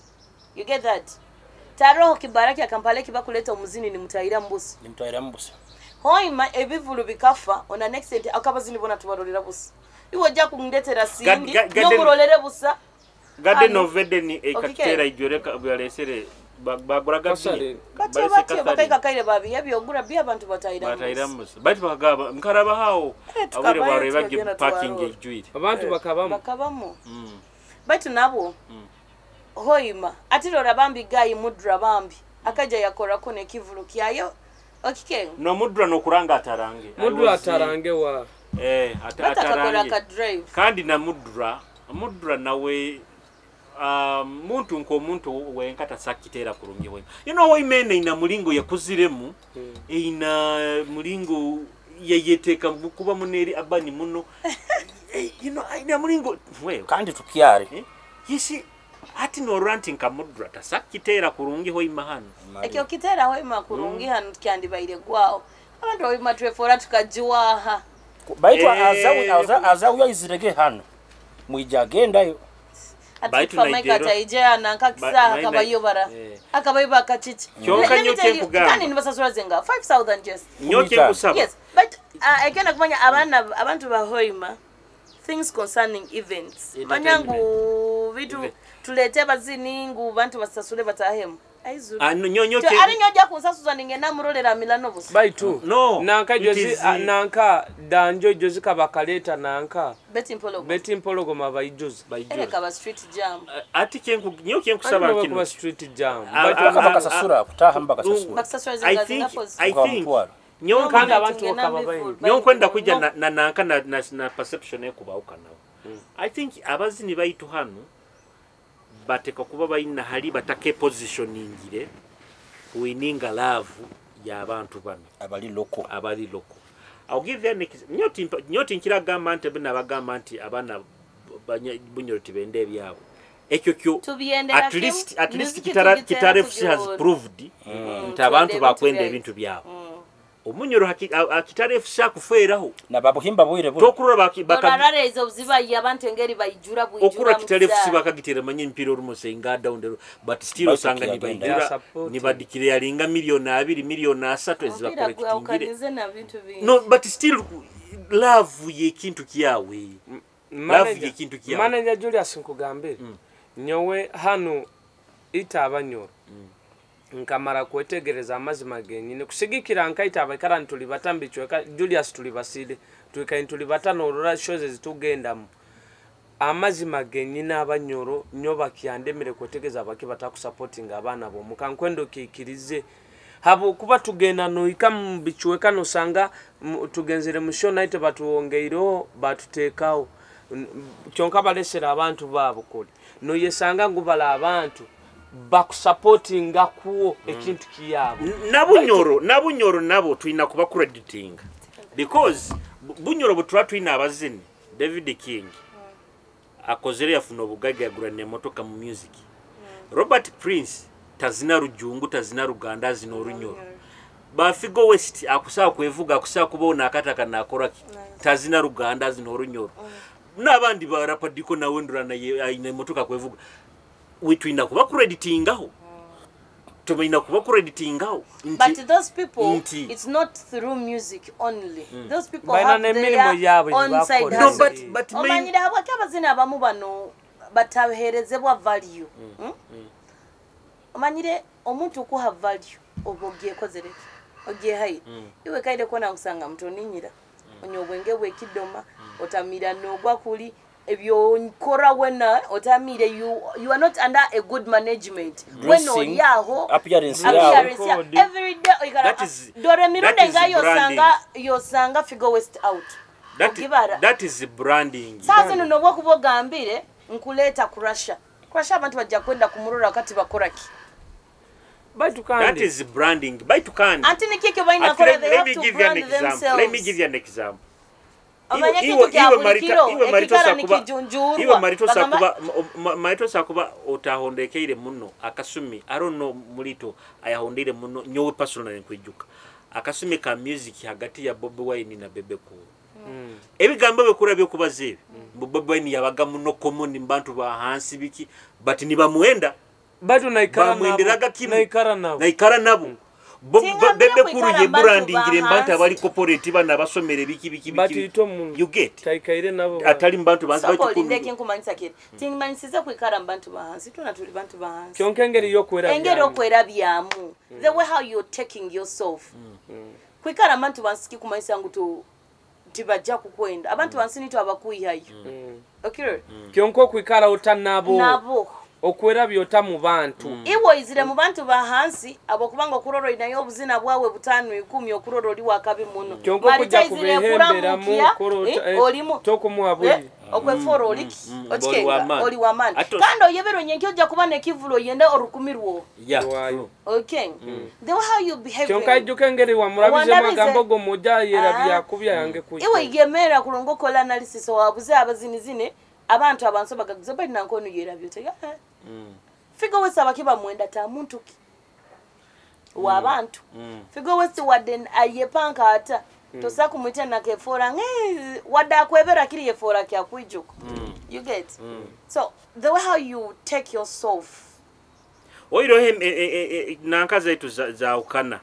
You get that? Taroho kibaraki ya Kampala kibakuleta omuzini ni mutaira mbusi. Ni mutaira mbusi. Hoima ebivulu bikafa on an accident akabazini bona tubarolera busa. Iwe ojja kundetera sindi n'omurolere busa. Garden of Eden ekatera ijoreka byalesere baguraga bia. Batyo bakaika kaire babi ebyogura bia abantu bataira mbusi. Baitu bakagaba nkaraba hao awire bareba parking ejwire. Abantu bakabamu. Baitu nabo Hoima atirora bambi gayi mudra bambi akaja yakora kone kivulu kyayo okike. No mudra no kuranga atarange. Mudra atarange wa atarange. Kandi na mudra nawe muntu nko muntu wenkata sakitera kurungi Hoima. You know Hoima ina mulingo yakuziremu ina mulingo yeyeteka kuba muneri abani muno. You know ina mulingo wewe kandi tukiare. Yisi ati no ranting kamudra tasakitera kurungi Hoima hano. Ekyo kitera Hoima kurungi hano kyandibaire gwao. Abantu Hoima twefora tukajiwaha. Baitu azawu yaizirege hano. Mwijagenda Baitu naidero. Ataija nanka kisaha akabayobara. Akabayoba kachichi. Kyonka nyoke nkugamba. Kandi nibasasura zenga 5000 just. Nyoke nkusaba. Yes, but again akumanya abana abantu ba Hoima things concerning events. Manyangu vitu tulete bazini ngu bantu basasule batahemu. Nyoke ari nyoja kunsasuza ningena murolera Milano busa. Baitu no nanka jozi nanka danjo jozi kabakaleta nanka Betty Mpologoma baijozi. Ere kaba street jam. Ati kenku nyoke nkusaba kino street jam. Baitu bakasasura kutaha mbakasasura. Bakasasura I think kandi abantu bakaba bayi. Nyokwenda kujja na nanka na perception ekubauka nawo. I think abazini baitu hano bateka kuba bayina hali batake positioningire kuininga love ya abantu bano abali loko. I'll give them nyoti nkiragamba nti bina bagamba nti abana Bunyoro tibende ebyabo ekyo kyo at least Kitara FC has proved nti abantu bakwenda ebintu byabo. Omunyoro Kitara FC akufeeraho na babuhimba bwire bwo tokurora bakarareza obuziba abantu engeri bayijura bwijura okura Kitara FC bakagitera manye mpira orumose nga down there but still osanga ni bayijura ni badikire yalinga milioni 2 milioni 3 ezibakorektingire no but still love ye kintu kiyawe. Love ye kintu kiyawe. Manager Julius nkugambire nyowe hano ita abanyoro nkamara kwetegereza amazima genyine kusigikira nkaita abakara ntuli batambichweka Julius tuli basile tuika ntuli batano orora shows zitugendamu amazima genyine abanyoro nyoba kyandemere kwetegeza abaki batakusupporting abana bo mukankwendo kikirize habo kuba tugenda noika mbichweka nosanga tugenzere mu show night batuwongeiro batutekao kyonka balesera abantu babo koli no yesanga ngubala abantu bakusupportinga kuwo ekintu kiyabo. Nabunyoro nabo tulina kuba crediting because Bunyoro butwa tulina abazini David King akozere yafuna obugagga yagura n'emmotoka mu music. Robert Prince tazina rujungu tazina ruganda azina orunyoro. Bafigo West akusaa kwevuga akusaa kubona akataka nakora tazina ruganda azina orunyoro. N'abandi ba Rapadiko na Wendura na ayina emmotoka kwevuga. We twina kuba creditingaho. Tumina kuba creditingaho. But those people, it's not through music only. Those people have their own side hustle. No, but omanyira abaki abazina abamu bano bataherezebwa value. Omanyire omuntu kuha value oba ogyekozereki ogiye hayi. Iwe kaide kona kusanga mtoninyira. Onyo obwenge bwekidoma otamira nogwa kuli Ebyonkora wena otamire, you are not under a good management. Wena oliaho appearance yawe every day oikara dore mirundi nga yosanga Figo West out. That is branding. Sasa nno nobwo gambire nkuleta kurasha. Kurasha abantu bajja kwenda kumurora wakati bakora ki. That is branding. Baitu kandi. Anti nikike baina kora, they have to brand themselves. Let me give you an example. Iwe Marito sakuba otahondekeire muno akasumi. I don't know mulito ayahondeire muno nyowe personally nkwijuka. Akasumi ka music hagati ya Bobi Wine na Bebe Cool. Ebigambo bikura byokubaza ebi. Bobi Wine yabaga muno common mbantu ba hansi biki, but nibamuenda batu naikara nabo. Naikara nabo. Bebe Cool ye branding ile mbantu abali corporate bana basomere biki biki biki. You get. Taikaire nabo. Atali mbantu bansi batu kunu. Ndeke nkumanyisa kiri. Tingimanyisize kwikara mbantu bahansi. Tuna tuli bantu bahansi. Kyonka engeri yokwera byamu. Engeri yokwera byamu. The way how you're taking yourself. Kwikara mbantu bansi kikumanyisa ngu tu tibajja kukwenda. Abantu bansi nito abakuihayo. Okay. Kyonka kwikara ota nabo. Nabo. Okwera byota mu bantu. Iwo izire mu bantu bahansi abo kubanga okuroro inayo obuzina bwawe 5 10 okuroro oli wakabi muno. Kyonka kujja kubehembera mu olimu tokumuha buli. Okweforo oliki. Ochikenga oli wamani. Kandi oyebero nyenki ojja kuba nekivulo yende orukumirwo. Yeah. Okay. The way how you behave. Kyonka ijuke ngeri wa murabize magambo go moja yera byakubya yange kuyi. Iwe igemera kulongo kola analysis wabuze abazini zine abantu abanso bakaguza bali nankono yera byote. Figo West abakiba mwenda ta muntu ki wa abantu. Figo West waden ayepanka ata tosa kumwita na kefora wada kwebera kiri yefora kya kwijuka. You get. So the way how you take yourself. Oiro hem nanka zaitu za ukana.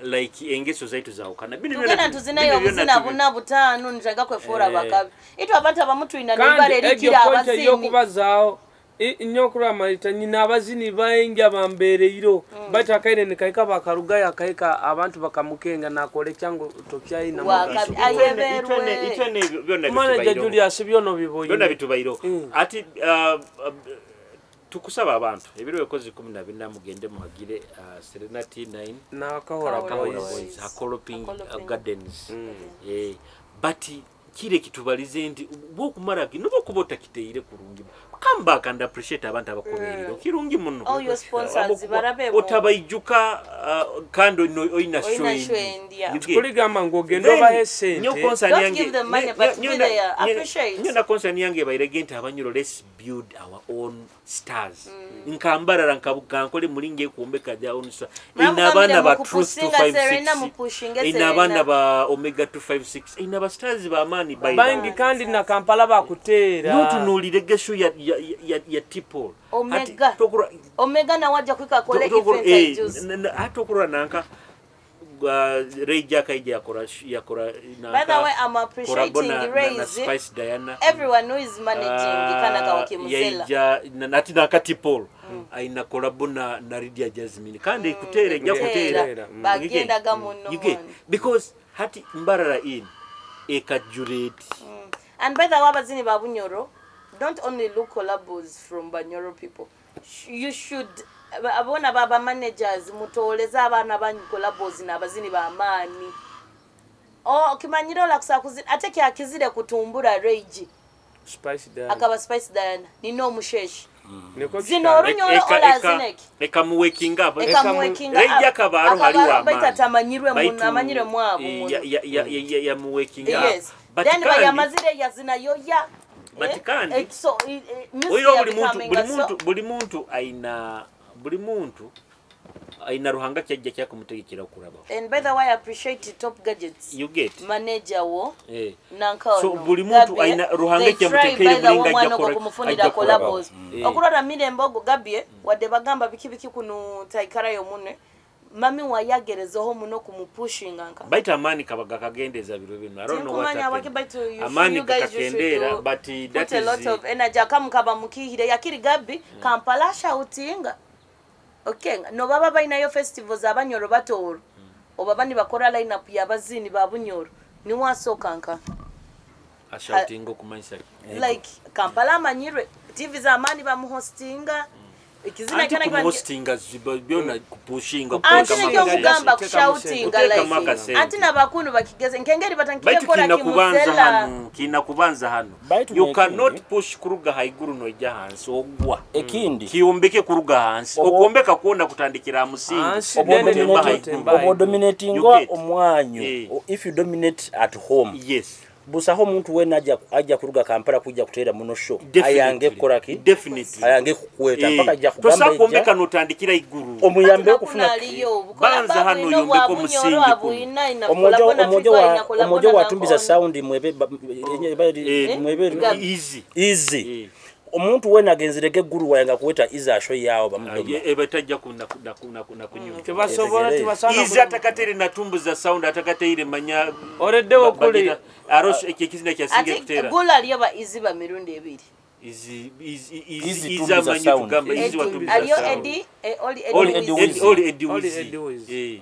Like engeso zaitu za ukana. Tugenda tuzinayo obuzina buna butano njaga kwefora bakabi. Itu abantu abamutu ina nibare rikira abazini. Yokubazao inyokura marita nyina abazini baingi abambereiro batakaire nikaika bakaruga akaika abantu bakamukenga nakole kyango tokyai na itene byonna bitubairo. Julius byono biboyi. Byonna bitubairo. Ati tukusaba abantu ebiro ekozi 14 mugende muhagire Serenity 9 na Kahora Boys Hakoloping Gardens. But kire kitubalize nti bwokumara nobo kubota kiteire kurungi. Come back and appreciate abantu abakuberero kirungi muno. All your sponsors barabe otabaijuka kando oina show. Kuligamba ngo gendo bahe sente. Don't give them money but be there, appreciate. Nyo concern yange bairege nti abanyuro let's build our own stars. Nkambarara nkabukankole mulinge kuombeka their own star. Ina abana ba Truth 256. Ina abana ba Omega 256. Ina ba stars ba amani by bangi kandi na Kampala bakutera. Nutunulire gesho ya Tipol. Omega. Omega na waja kwika kole event juice. Atokura nanka Ray Jack aija yakora nanka. By the way, I'm appreciating Ray Spice Diana. Everyone who is managing kana kaoki muzela. Yaija nati nanka Tipol. Aina kolabo na Lydia Jasmine. Kandi kutere nja kutere. Bagenda gamuno. You get because hati Mbarara in ekajureti. And by the way, abazini babunyoro, don't only look collabos from Banyoro people. You should abona baba managers mutoleza abana banyu collabos na abazini ba amani. Oh, kimanyiro la kusakuzi ateke akizire kutumbura Rage. Spice Diana. Akaba Spice Diana nino musheshi. Zino orunyoro ola zineki. Eka mu waking up. Eka mu waking up. Rage akabaro hali wa amani. Baita tamanyirwe mu amanyire mwabo. Ya mu waking up. Yes. But then bayamazire yazina yoya. But kandi so buli muntu aina ruhanga kyajja kyakumutegekera okulaba. And by the way, I appreciate Top Gadgets. You get manager wo nanka so buli muntu aina ruhanga kyamutekere bulinga ajja kumufunira collabos. Okurora mirembe ogo Gabie wadde bagamba biki biki kuno taikarayo munwe mami wayagerezeho muno kumupushinga nka baita amani kabaga kagendeza biro bino. I don't know what happened. Amani kakendera but that is a lot of energy akamukaba mukihire yakiri Gabi Kampala shoutinga. Okay, no baba bainayo festivals abanyoro batoro. Oba bani bakora line up yabazini babunyoro. Ni wasoka nka. Ashoutinga okumanyisa Like Kampala amanyirwe TV zamani bamuhostinga ekizina anti kyona kumuhostinga byona kupushinga. Anti kuteekamu nikyo akasente. kugamba Kuteekamu kushoutinga. Kuteekamu Like akasente. anti nabakunu bakigeze nkengeri batankire Baitu kora kiina kubanza kimuzela. hanu, kiina kubanza hanu. Baitu You n'ekindi- cannot push kuruga haiguru noija hansi ogwa. Ekindi, Kiyombeke kuruga hansi. Okwombeka kwona kutandikira ha musingi. Hansi, then otemba. Oba dominatinga You get. omwanyu. If you dominate at home, Yes. busaho omuntu wena ajja kuruga Kampala kujja kuteera muno show. Definitely. Ayange kukolaki? Definitely. Ayange kukweta mpaka ajja kugamba Tosobola ejja kwombeka notandikira iguru. Omuyambe okufuna Aliyo Banza hano oyombeke omusingi kuno. Omwojo watumbiza sound mwebe mwebe. Easy. Easy. Omuntu wena agenzirege eggulu wayanga kuweta iza asho yawo bamudoma. Eba tajja nakunyuma. Tebasobola. Etegereze. Tebasaana. Izi atakateire natumbuza sound atakateire manya. Oreddewo okuli. Aros ekyo ekizina kyasinga Ati kutera. gula aliyo ba izi ba mirundi ebiri. Izi izi Easy izi izi tumbuza amanyi sound. tugamba izi Eddie- watumbuza aliyo sound. Eddie, oli Oli Eddie Eddie Wiz. Wiz. Oli Eddie Oli Wiz. Eddie Wiz.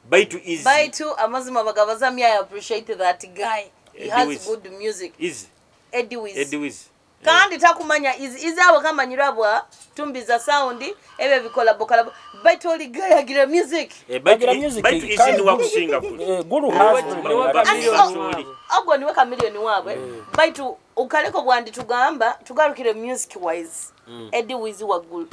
Baitu easy. Baitu amazima bagabaza me, I appreciate that guy. He Eddie has Wiz. good music. Easy. Eddie Wiz. Eddie Wiz. Kandi takumanya izi izi abo kamanyirwa bwa tumbiza sound ebyo bikola bokola, baitu oli guy agira music. Baitu Bagira music, baitu izi kandi ni wakusinga kuli. Gulu has Niwe Anti Chameleone waabwe. Ogwo niwe Chameleone waabwe. Baitu ukaleko bwandi tugamba tugarukire music wise, Eddie Wiz waggulu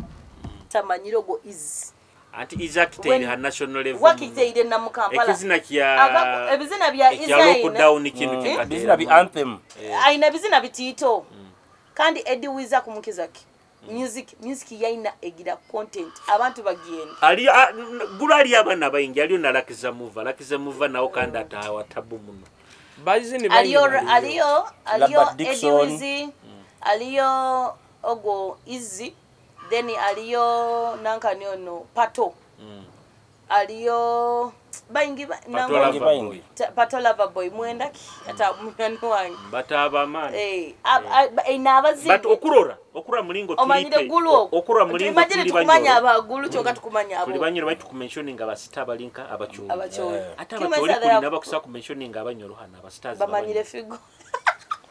tamanyire ogwo izi. Anti izi akiteire ha national level. Wakiteire na mu Kampala. Ekizina kya Ebizina bya ekya Izaina. lockdown kintu kikatera. Bizina bi anthem. Aina bizina bitiito kandi Eddie Wiz akumukizaki music music yaina egira content abantu bagenda. Ali gulu ali abaana baingi aliyo na Lucky Muva. Lucky Muva nawo kandi atawa tabu muno. Bazini baingi Aliyo baliyo. aliyo Lambert Eddie Dixon. Wiz, aliyo ogwo Izzy, then aliyo nankani ono Pato, aliyo baingi Pato Baingi, Lover baingi. Boy. Pato Lover Boy mwendaki ata munywani wange. Bataba amaani. Ina abazingi. But okurora okurora mulingo Omanyire tulipe gulu okwo. okurora mulingo Imagine tuli tukumanya banyoro. abagulu kyokka tukumanya Tuli abo banyoro baitu kumentioninga abasita balinka abacholi. Abacholi. Ate Kimanyisa abacholi they are- kuli nabakusa kumentioninga abanyoro hano abastars. Bamanyire Figo.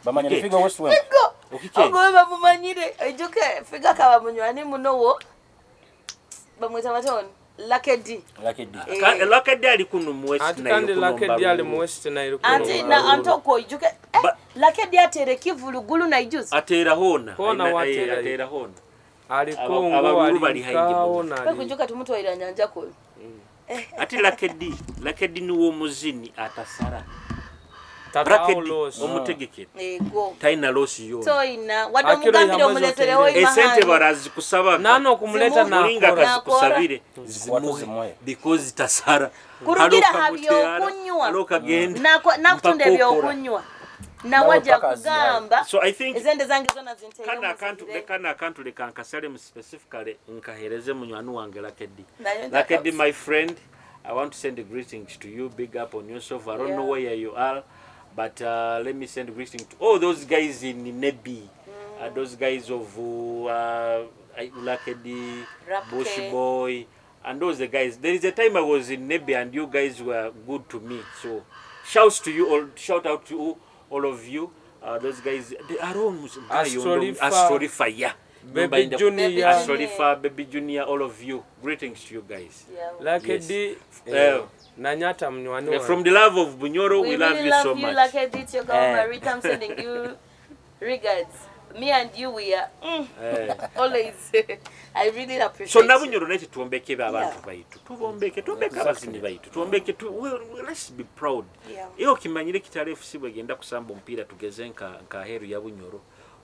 Bamanyire Okay. Figo West Wem. Figo. Okike. Ogwo we bamumanyire ejuke Figo akaba munywani muno wo bamwita batoni Lucky Lucky D. Lucky D ali kuno mu West Ati Nile kandi kuno Lucky D ali mu Mbaruru. West Nile kuno Anti na Mbaruru. antoko ijuke Lucky D atere kivulu gulu na ijuzi. Ateera hona. Hona wateera. Ateera hona. Ali Kongo, Abalulu bali ali haingi muno. Kawo, nali- Kwekujuka tumutwaira nyanja ko. Ate Lucky D, Lucky D niwo omuzini atasara. Tata Lucky D Loss. omutegekere. Ego. Talina losi yona. Toina wadde Akiro omugambire yamaze omuleterewo otereera. Esente barazikusaba. Nano okumuleta Zimuhe. Mulinga nakora. kazikusabire Zikwata zimuhe zimuhe. because tasara. Kurugira Aloka ha muteara, byokunywa. aloka genda. Nakutunda mpaka okora. ebyokunywa nawajja Nawe paka azirayo. kugamba So I think ezende zange zona zinteere kana akantu kana akantu leka nkasalemu specifically nkahereze munywani wange Lucky D. Nayo Lucky D ndaka- my friend, I want to send a greetings to you. Big up on yourself. I don't know where you are, but let me send greetings to all those guys in Nebi, those guys of Lucky D, Rapke. Bush Boy, and those the guys. There is a time I was in Nebi and you guys were good to me. So shouts to you all. Shout out to you, all of you. Those guys, they are all Astrolifa. Astrolifa, yeah. Baby Number Junior. Astrolifa, Baby Junior, all of you. Greetings to you guys. Lucky Yes. D, Nanyata munywani wange. From the love of Bunyoro, we, We love really you love so you, much. Lucky D, it's your girl, Marita. I'm sending you regards. Me and you, we are always. I really appreciate So you. nabunyoro naye tuombeke abantu Yeah. baitu tubombeke tuombeke abazini baitu tuombeke let's be proud. Yeah. Iyo kimanyire Kitale FC bwegenda kusamba omupiira tugeze nka heru ya Bunyoro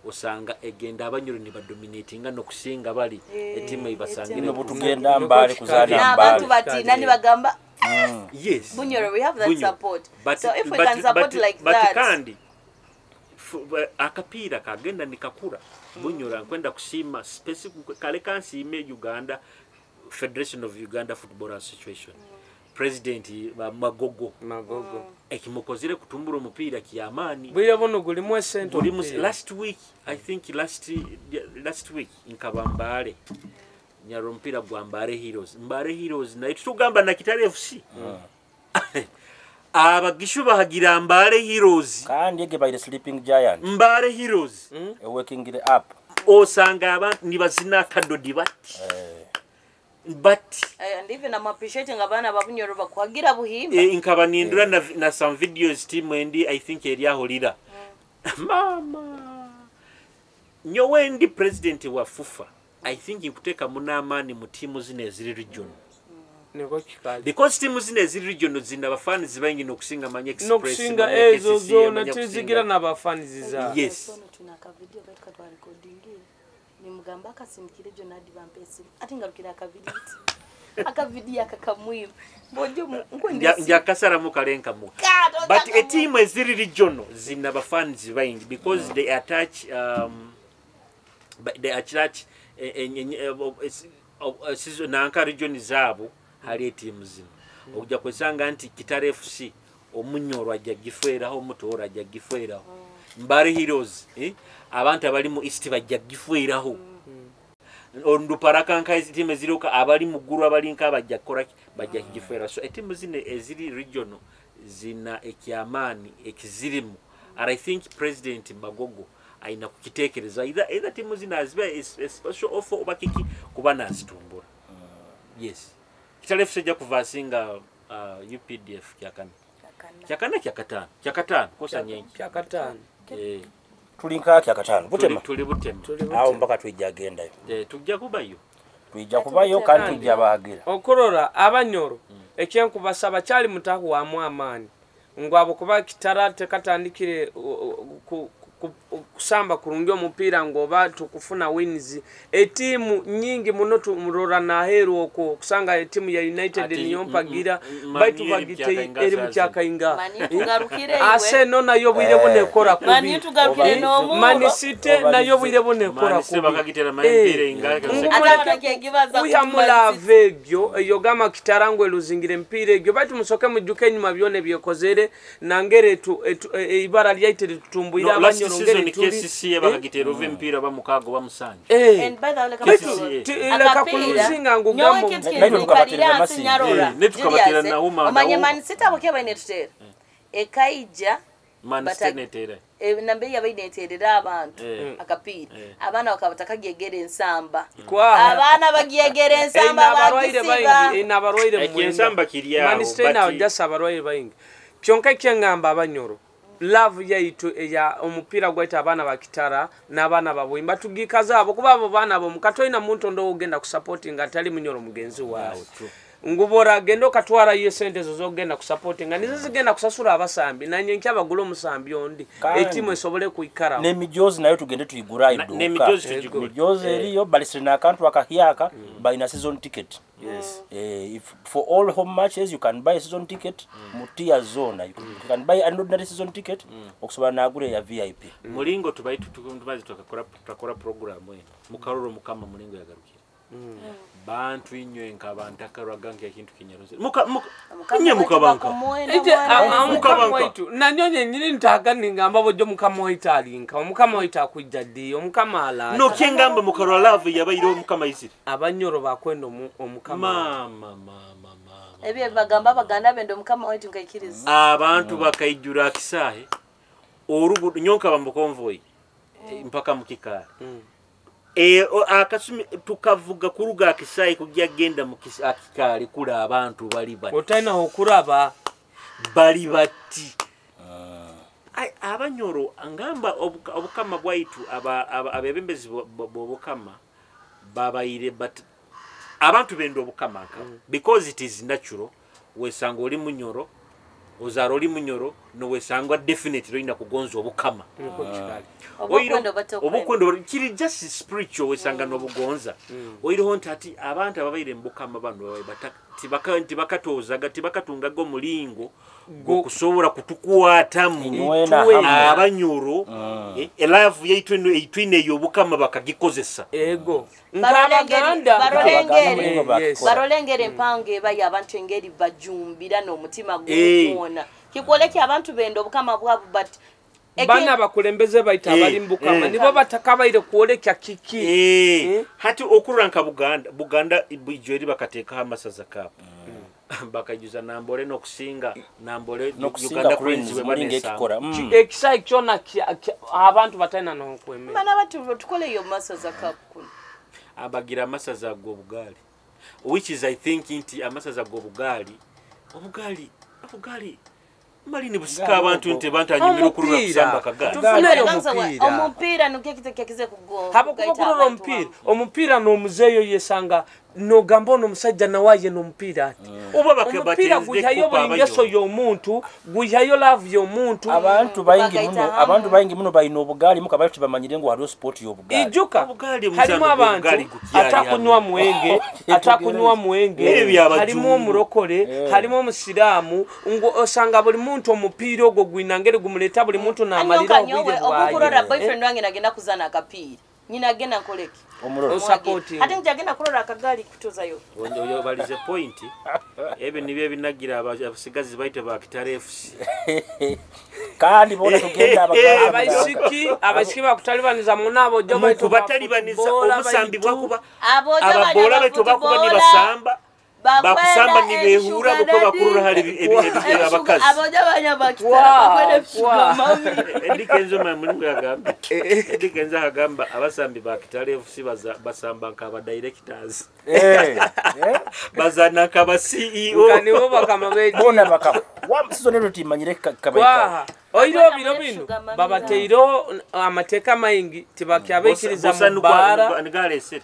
osanga egenda abanyoro ne badominatinga nokusinga bali etimu ibasangire Bino butugenda Mbale kuzaana N'abantu Mbale. batiina nibagamba Yes. Bunyoro, we have that Bunyoro. support. So if we can support like but that. kandi akapiira kagenda nikakura. Bunyoro nkwenda kusiima specific kale kansiime Uganda Federation of Uganda Football Association President Magogo. Magogo. Ekimukozire kutumbura omupiira kyamaani. Bwire buno gulimu esente Gulimu omupiira. last week, I think last week nkaba Mbale nyaro omupiira gwa Mbale Heroes. Mbale Heroes naye tutugamba na Kitale FC. Abagishu bahagira Mbale Heroes. Kandi ege by the sleeping giant. Mbale Heroes. Waking it up. Osanga abantu nibazina akadodi bati. But and even I'm appreciating abana babunyoro bakwagira buhimba. Nkaba nindura na some videos team endi I think eri aholira. Mama. Nyowe ndi president wa FUFA. I think nkuteka munamani mu timu zine eziri region. Niko kikali. Because timu zine eziri region zina abafani zibangi nokusinga Manya Express. Nokusinga ezo zona tuzigira n'abafani ziza. Yes. Tunaka video katika twa recording. Nimugamba akasindikire Jonadi bampesi. Ati ngarukira akavideo. Akavideo akakamwiba. Bojo nkwende. Njakasara mukalenka mu. But a team eziri region zina abafani zibangi because they attach they attach nanka region zabo hali team zino. Ojja kwesanga nti Kitara FC omunyoro ajja gifweraho omutoora ajja gifweraho. Mbale Heroes abantu abali mu East bajja gifweraho. Onduparaka nka team eziruka abali mu Gulu abali nka bajja kora bajja gifwera. So team zine eziri regional zina ekyamaani ekizirimu. And I think President Magogo aina kukitekereza either timu zina azibe special offer oba kiki kuba nazitumbura. Yes. Kitara FC ejja kuvasinga UPDF kyakana. Kyakana kyakatano. Kyakatano kosa nyengi. Kyakatano. Tulinka kyakatano. Butema. Tuli butema. Awo mpaka tujja agendayo. Tujja kubayo. Tujja kubayo kandi tujja bagira. Okurora abanyoro ekyenkubasaba kyali mutahu wa amaani. Ngwabo kuba Kitara tekatandikire kusamba kurungi omupiira ngoba tukufuna wins. Etimu nyingi muno tumurora naheru oko kusanga etimu ya United niyo mpagira baitu bagite eri mukyakainga. Ase no nayo bwire bune kora kubi. Mani tugarukire no mu. Mani site nayo bwire bune kora kubi. Bakagitera mpira inga. Uyamula vegyo yogama Kitara ngwe luzingire mpira egyo baitu musoke mujuke enyuma byone byekozere nangere tu ibara lyaite tutumbuira abanyoro season KCC bakagitera ove mpira bamukago bamusanje. And by the way leka kuluzinga ngugambo netukabatira na uma omanye Man City aboke bainetutera ekaija Man City netera nambe yabainetera abantu akapira abana bakabatakagyegera ensamba abana bagyegera ensamba bagisiba ina abarwaire mu ensamba kiryawo Man City na just abarwaire bayingi kyonka kyengamba abanyoro love yaitu eya omupira gwaita abaana ba Kitara n'abaana babwimba tugikaza abo kuba abo baana bo mukatoina muntu ndo ogenda kusupportinga atali munyoro mugenzi wawe. Ngubora genda okatwara iyo sente zo zogenda kusupportinga nizo zigenda kusasura abasambi nanye nkyabagula omusambi ondi etimu esobole kuikara. N'emijozi nayo tugende tuyigura iduka. N'emijozi tugigura. Mijozi eriyo balisirina akantu akahyaka balina season ticket. Yes. If for all home matches you can buy a season ticket mutia zona you can buy an ordinary season ticket okusobola nagure ya VIP. Mulingo tubaitu tubazi tukakora program eno. Mukaroro mukama mulingo yagarukira. Bantu inywe nk'abantu akarwagange ekintu kinyaruze. Muka nye mukabanka. Ije mukama waitu nanyonye nyini ntagani ngamba bojo mukama waitu alinka omukama waitu akujja ddi omukama ala. No kyengamba mukarwa love yabaire omukama isiri. Abanyoro bakwenda omukama. Mama mama mama. Ebye bagamba baganda bendo omukama waitu nkaikiriza. Abantu bakaijura akisahe orugu nyonka bambukonvoy mpaka mukikara. Akasumi tukavuga kuruga akisayi kujya genda mu akikali kula abantu bali bati otaina okuraba bali bati. Abanyoro angamba obukama bwaitu abebembezi bobukama babaire but abantu bendo obukama because it is natural wesanga oli munyoro ozaro oli munyoro no wesangwa definitely ina kugonza obukama. Obukwendo kiri just spiritual wesanga nobugonza. Oyiroho ntati abantu ababaire mbukama bano tibakatozaga tibakatungaga omulingo gokusobola kutukwatamu abanyoro elove yaitu eitwine ey'obukama bakagikozesa. Ego nk'abaganda barolengere empango ebayo abantu engeri bajumbira n'omutima gwona kikwolekya abantu benda obukama bwabo but bana abakulembeze baita abali mbukama nibo batakabaire kwolekya kiki. Hati okuranka Buganda Buganda ijo eri bakateekaho amasaza kaabo. Bakajuza Nambole n'okusinga Nambole N'okusinga Uganda Cranes Cranes bwe mulinga banesamba. ekikora. Ekisaayi kyona abantu batalina n'okwemera. Bana batu tukoleyo masaza cup kuno. Abagira amasaza g'obugaali, which is I think nti amasaza g'obugaali obugaali malini busika Bugaali abantu obwo. nti bantu anyumira okurura Omupiira. kusamba akagaali. Tufuneyo Ganza omupiira. Omupiira nukyo ekintu kyakize kugo. Habakuba kugaita kurora abantu omupiira, wamu. Omupiira n'omuzeeyo yesanga nogamba ono omusajja nawaye n'omupiira ati Oba omupiira batenze gwihayo kupa buli ngeso abayo. y'omuntu, gwihayo laavu y'omuntu. Abantu baingi Bagaita muno, hamu. abantu baingi muno balina obugaali muka bali tibamanyire ngu hariho sport y'obugaali. Ijuka Obugaali omuzaano halimu abantu gw'obugaali gukyali atakunywa hano. mwenge, atakunywa mwenge, Ebyo byabajungu. halimu omurokole, halimu omusiraamu, ngu osanga buli muntu omupiira ogwo gwina ngeri gumuleeta buli muntu n'amalira Anyoka nyowe obwire obukurora bwaye. boyfriend wange nagenda kuzana akapiira. Nyina agenda nkoleki. Omuroro. Osupporting. Ate njagenda kurora akagaali kutuzayo. Oyo balize point. Ebyo nibyo ebinagira abasigazi baite ba Kitara FC. Kandi bona tugenda abaganda. Abaisiki bakutalibaniza muno abojo baitu ba Mukubatalibaniza footballer omusambi baitu. bwakuba Abojo ababola bali baitu bakuba abafootballer, nibasamba bakwenda bakusamba nibehuura ebishuga buko bakurura hari abakazi. Abojo banya bakitara bakwenda ebishuga mami. Eddy Kenzo mulimu yagamba. Eddy Kenzo agamba abasambi ba Kitara FC basamba nk'aba directors. Bazana nk'aba CEO. Nka nibo bakama beji. Bona bakama. Wa season ero timanyire kabaika. Waha. Oiro biro bino babateireho amateeka maingi tibakyabaikiriza mu bbaara. Nigalesere.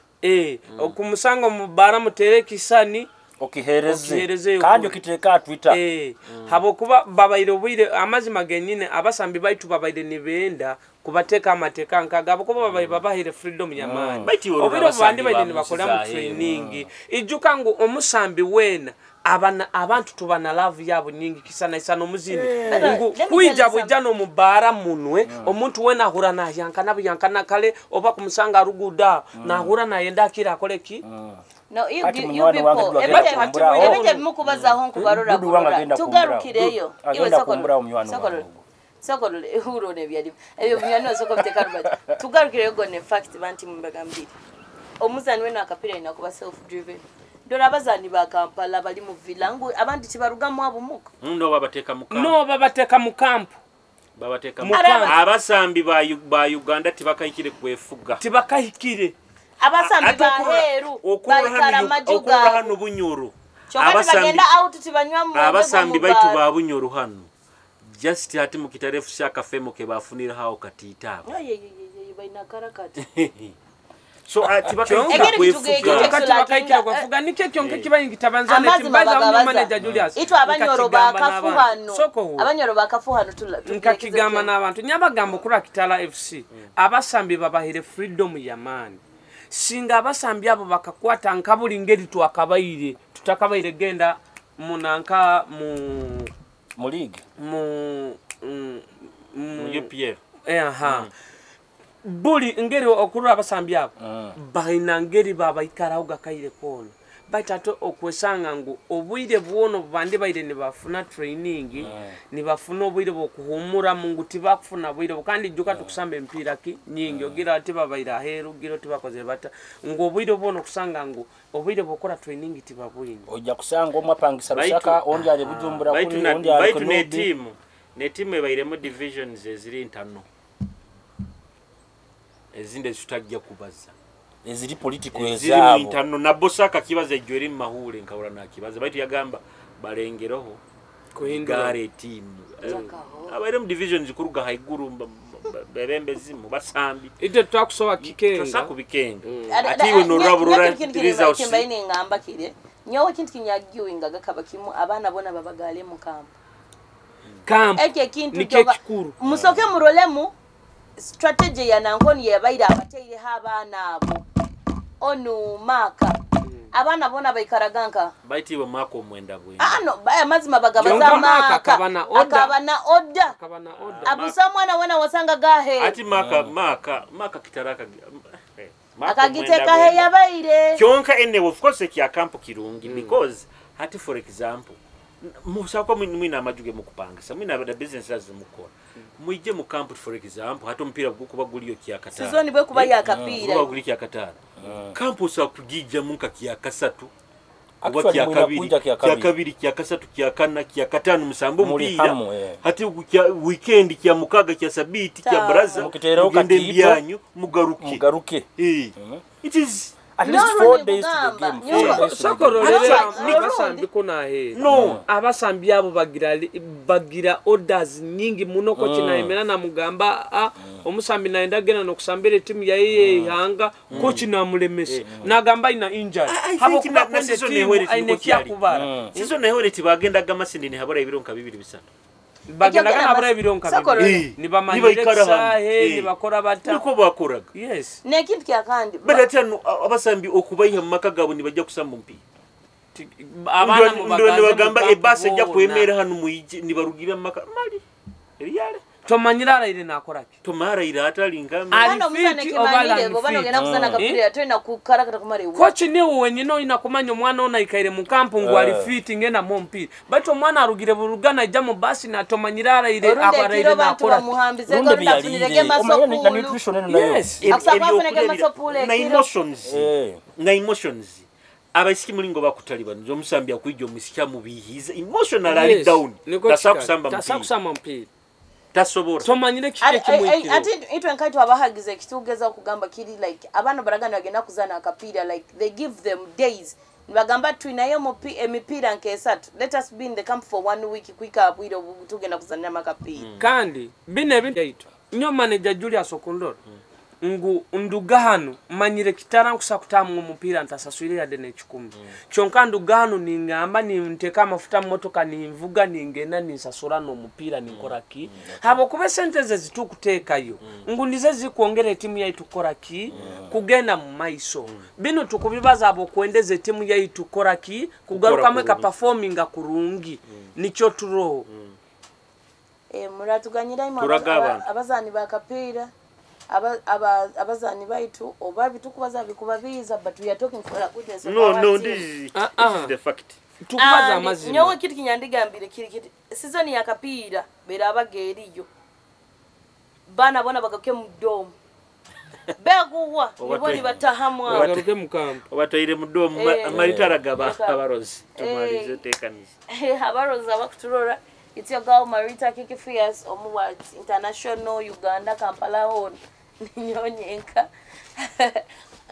Okumusanga mu bbaara mutere ekisani Okihereze. Okihereze Kandi okuri. okiteeka Twitter. Habwokuba babaire obwire amazima genyine abasambi baitu babaire nibenda kubateeka amateeka nkaga habwokuba babaire babahaire freedom y'amaani. Baitu iwe Obwire obu bandi abasambi baire nibakola mu bamusiza training. Ijuka ngu omusambi weena abantu tuba na love yabo nyingi kisana isana omuzini. Ngu Let me kwija tell you bwija n'omubaara munwe, omuntu weena ahura nayankana buyankana kale oba kumusanga aruguda, nahura nayenda akira akole ki? No, you, Ati you, you munywani wange people, Dudu agenda kumbura. ebite bimukubazaho nkubarora Dudu wange kurora. agenda kumbura. Tugarukireyo. Dudu agenda kumbura munywani wange. Sokolole, ehuro nebyali. Ebyo munywani wa soko biteka rubati. Tugarukireyo gone fact banti mbagambire. Omuzani wena akapira ina kuba self driven. Ndora abazani ba Kampala bali mu villa ngu abandi tibarugamu abo muko. No babateka mu kampu. No babateka mu kampu. Babateka Mu mu kampu. Abasambi ba Uganda tibakahikire kwefuga. Tibakahikire. Abasambi Ate ba heru baikara majuga. okurora hano Bunyoro. Kyokka tibagenda out tibanywa mu Abasambi baitu ba Bunyoro hano. Just ati mu Kitara FC akafemo ke bafunira hawo katiita abo. Baina karakati. So tibakahikire Egeri kwefuga. kituge- Kati bakahikira kwefuga nikyo kyonka kibayingita banzane Amazima timbaza bagabaza. manager Julius. Itwe abanyoro Nkakigamba bakafu n'abantu. hano. Soko huo. Abanyoro bakafu hano Nkakigamba n'abantu. Nyabagamba okura Kitara FC abasambi babahire freedom ya maani. Singa abasambi abo bakakwata nka buli ngeri twakabaire, tutakabaire genda munanka mu Mu league. mu Mu UPF. Aha. Buli ngeri okurura abasambi abo balina ngeri babaikaraho gakaire koona. Baitu ate okwesanga ngu obwire bwona bandi baire nibafuna training, nibafuna obwire bw'okuhumuramu ngu tibakufuna bwire kandi jjuka tukusamba emipiira ki nyingi ogira tibabaire aheeru gira tibakoze bata ngu obwire bwona okusanga ngu obwire bw'okora training tibabwine. Ojja kusanga omwe apangisa Lusaka, ondi ali Bujumbura kuri, ondi ali Baitu Kunubi. n'etiimu ebairemu divisions eziri ntano. Ezindi ezitajja kubaza. Eziri political Eziri mu ezaabo. ntano na Bosaka kibaza ejjo eri mu mahuule nkabula nakibaza. Baitu yagamba balengereho Kuhindura. gaara etiimu. Jakaho. Abaire mu divisions kuruga haiguru bebembezi mu basambi. Ite twakusoba kikenga. Tosa kubikenga. Ate iwe norabura results. Kimbaine ngamba kire. Nyowe kintu kinyagiwinga gakaba kimu abaana bona babagale mu kampu. Kampu. Ekyo ekintu Nikyo kikuru. Musoke murolemu strategy ya Nankoni yabaire abateireho abaana abo. Onu maka. Abaana bona baikaraga nka. Baitu iwe maka omwenda bwenda. Ano, amazima bagabaza Kyonka maka maka. akaba na order. Akaba na order. Akaba na order. Abusa mwana wena wasanga gahe. Ati maka kitaraka. Akagiteka he yabaire. Kyonka ene of course ekya kampu kirungi because hati for example musako mwina amajuge mukupangisa mwina the business mukora. Mwije mu kampu for example hati omupiira gukuba guliyo kyakataano. Sizoni bwe kuba yakapiira. Guba guli kyakataano. Kampu osa kugijja mu nka kyakasatu. Oba kya kabiri, kya kabiri, kya kasatu, kya kana, kya katano musambo mupiira. Hati kya weekend kya mukaga kya sabiti kya baraza. Mugende mbyanyu mugaruke. Mugaruke. It is at least 4 days to the game. Sokorolera abasambi kuna he. No, abasambi abo bagira orders nyingi muno kochi na emera na mugamba omusambi naenda gena nokusambira timu ya yeye ihanga kochi na mulemesa. Nagamba ina injury. Habo kuna season ehwere kubara. Season ehwere tibagenda gamasindi ni habara ibironka bibiri bisatu. Bagenda habara ibironka bibiri. Nibamanyire sahe nibakora bata. Niko bakoraga. Yes. Nekintu kya kandi. But abasambi okubayiha mu maka gabo nibajja kusamba omupiira. Abaana mubagaze bagamba ebasa ejja kwemera hano muyije nibarugira mu maka mali. Eriyale. Tomanyira araire nakora ki? Tomaraire atali ngame. Ano musana kimanire bo bano genda kusana kapira twena kukarakata kumare. Kochi ni wenyine oyina kumanya omwana ona ikaire mu kampu ngu ali fit ngena mu mpira. Baitu omwana arugire burugana ijja mu basi na tomanyira araire abaraire nakora. Yes. Na emotions. Na emotions. Abaisiki mulingo bakutalibano omusambi akwijja omusika mubihiza emotional ali down. Tasakusamba mpira. Tasobora. Tomanyire kike kimwikiro. Ati itwe nkaitwa abahagize kitugeza okugamba kiri like abana baragana bagenda kuzana akapira like they give them days. Nibagamba tuinayo emipira nkesatu. Let us be in the camp for 1 week kwika abwire tugenda kuzanira makapira. Kandi bine ebintu nyo manager Julius Okundoro. Ngu nduga hano manyire kitara nkusa kutamu omupira ntasaswire yadde n'ekikumi. Kyonka nduga hano ningamba ninteka amafuta mu motoka ninvuga ningenda ninsasura n'omupiira ninkora ki. Habwokuba sente ze zitukuteekayo. Ngu nize zikwongera etimu yaitu kukora ki kugenda mu maiso. Bino tukubibaza abokwendeza etimu yaitu kukora ki kugarukamu eka performinga kurungi. Nikyo turoho. Muratuganyira imwe abazani bakapiira. Abazani baitu oba bitukubaza bikubabiza but we are talking for a goodness of our no this is the fact. Tukubaza amazima. Nyowe kitu kinyandigambire kiri season ya kapiira bera abageriyo. Bana bona bagaruke mu dom. Beguwa niboni batahamwa. Bagaruke mu camp. Obatoire mu dom amaritara gaba abarozi. Tumalize tekanisa. Abarozi abakuturora. It's your girl Marita Kiki Fierce Omuwat International Uganda Kampala hon. Nyonyenka.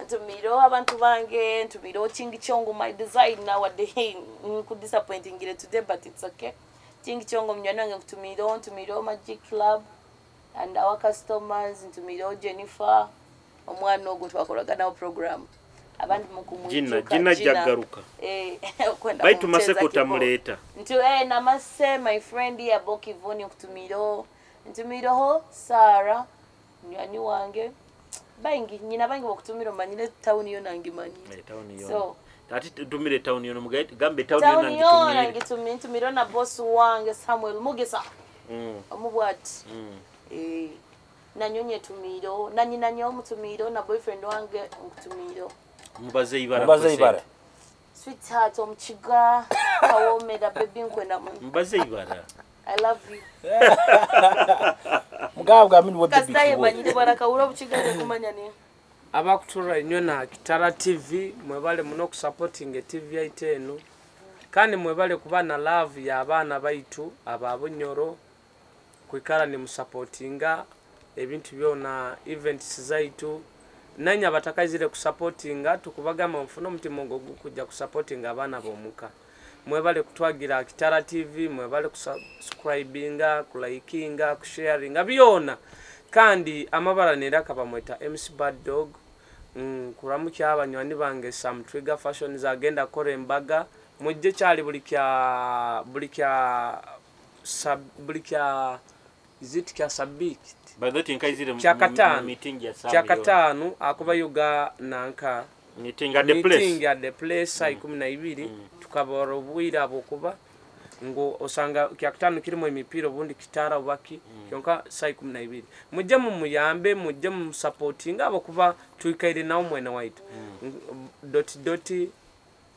Ntumiro abantu bange, ntumiro Chingi Chongo my design nowadays nku disappointing today but it's okay. Chingi Chongo mnywana wange ntumiro, ntumiro Magic Club and our customers, ntumiro Jennifer omwana ogwo twakoraga nawo program. Abandi mukumwijuka Jina jagaruka. Kwenda baitu maseko tamuleta. Ntu namase my friend ya Boki Voni nkutumiro. Ntumiroho Sarah nywani wange. Bangi nyina bangi bokutumiro manyire town yo nangimanyi. Town yo. So ati tumire town yo mugaye gambe town yo nangitumire. Ntumiro na boss wange Samuel Mugisa. Omubwati. Nanyonye tumiro, nanyina nyo mutumiro na boyfriend wange nkutumiro. Mubaze ibara. Mubaze ibara. Sweetheart omuchiga kawomera baby nkwenda mu. Mubaze ibara. I love you. Mugabo amini we baby. Kastaye manyire barakawura obuchiga kumanya ni. Abakutura inywe na Kitara TV mwebale muno kusupporting TV yaitu eno. Kandi mwebale kuba na love ya abaana baitu ababunyoro kwikara ni musupportinga ebintu byona events zaitu. Nanya batakazire kusupportinga tukubagamba mfuno omutima ogwo kujja kusupportinga abaana b'omuka. Mwebale kutwagira Kitara TV, mwebale kusubscribinga, kulikinga, kusharinga byona. Kandi amabara neraka bamweta MC Bad Dog. Kuramukya abanywani bange Sam Trigger Fashions agenda kora embaga mujje kyali buli kya is it kya sabiti By that inkaizire meeting ya Kya katano akuba yoga nanka meeting at the place. Meeting at the place saa 12 tukabora obwira abokuba ngo osanga kya katano kirimo emipira obundi kitara obaki kyonka saa 12 mujje mu muyambe mujje mu supporting abokuba tuikaire nawo mwena waitu. Dot dot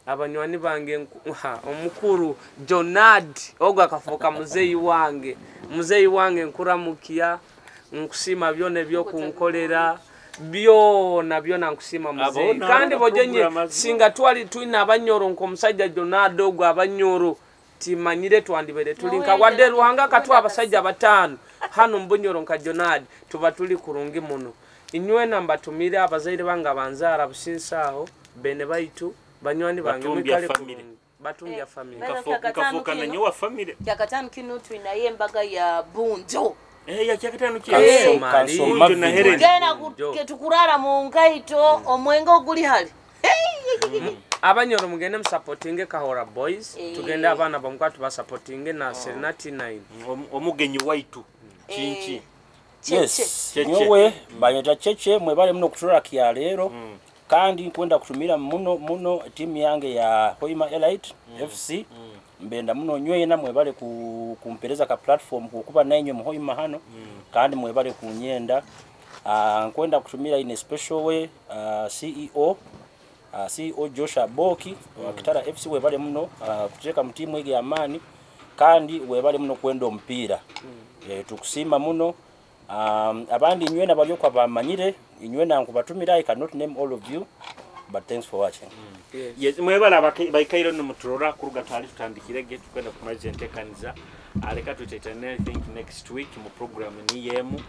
abanywani bange omukuru Jonad ogwo akafuka muzeyi wange. Muzeyi wange nkuramukia nkusima byone byokunkolera Byona byona nkusiima muzeeyi. Abo Kandi nabo bojenye program azo. singa twali tulina abanyoro nk'omusajja Jonado ogwo abanyoro timanyire twandibere tuli nka wadde Ruhanga katuwa abasajja bataano hano mbunyoro nka Jonad tuba tuli kurungi muno. Inywena mbatumire abazaire bange abanzaara businsaaho bene baitu banywani bange Batumbya mwikale family. kurungi. Batumbya family. Bana kyakataano Nkafuuka kino. nanyowa family. Kyakataano kino tulinayo embaga ya bunjo. Yakyakataano ki? Kansoma Bunjo na video. Helen. Tugenda Bunjo. tukurara mu nkaito omwenge oguli hali. Abanyoro mugende musapotinge Kahora Boys. Tugende abaana bamukwa tubasapotinge na Serena T9. Omugenyi waitu kinki? Yes, Cheche. nyowe banyeta Cheche, mwebale muno kuturora kya leero. Kandi nkwenda kutumira muno muno timu yange ya Hoima Elite FC. Mbenda muno nywena mwebale kumpereza ka platform kukuba nainywe mu Hoima hano. Kandi mwebale kunyenda. Nkwenda kutumira in a special way CEO CEO Joshua Boki wa Kitara FC, webale muno kuteeka mu timu egi amaani kandi webale muno kwenda omupiira. Tukusiima muno. Abandi inywena balyoka bamanyire inywena nkubatumira. I cannot name all of you, but thanks for watching. Yes, mwebale baikaire no muturora kuruga twali tutandikirege tukwenda kumaliza entekaniza. Aleka tutetane I think next week mu program ni yemu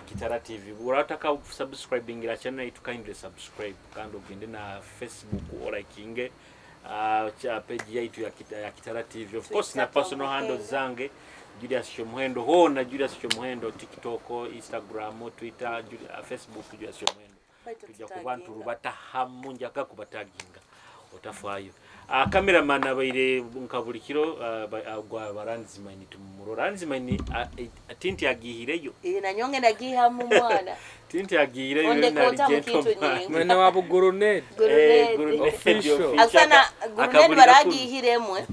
Kitara TV. Urataka subscribing channel itu kindly subscribe kandi ogende na Facebook or likinge cha page yaitu ya Kitara TV. Of course na personal handles zange Julius Kyomuhendo hona Julius Kyomuhendo TikTok, Instagram, Twitter, Facebook Julius Kyomuhendo. Tujja kuba ntulubata hamu njaka kubataginga otafaayo. Cameraman abaire nka buli kiro gwa baranzimanyi tumurora ranzimanyi tinti agihireyo. Nanyonge nagihamu mwana. Tinti agihireyo Ondeka nali ota mukintu gentleman. nyingi. Mwene wa Buguruned. Guruned. Official. Asana guruned baragihiremwe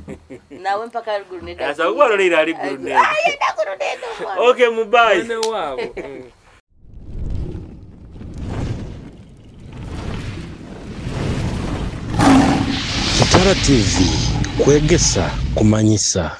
nawe mpaka guruned. Asa uwarorera ali guruned. Ayenda guruned mwana. Okay, mubai. Mwene wabo. Kitara TV kwegesa kumanyisa.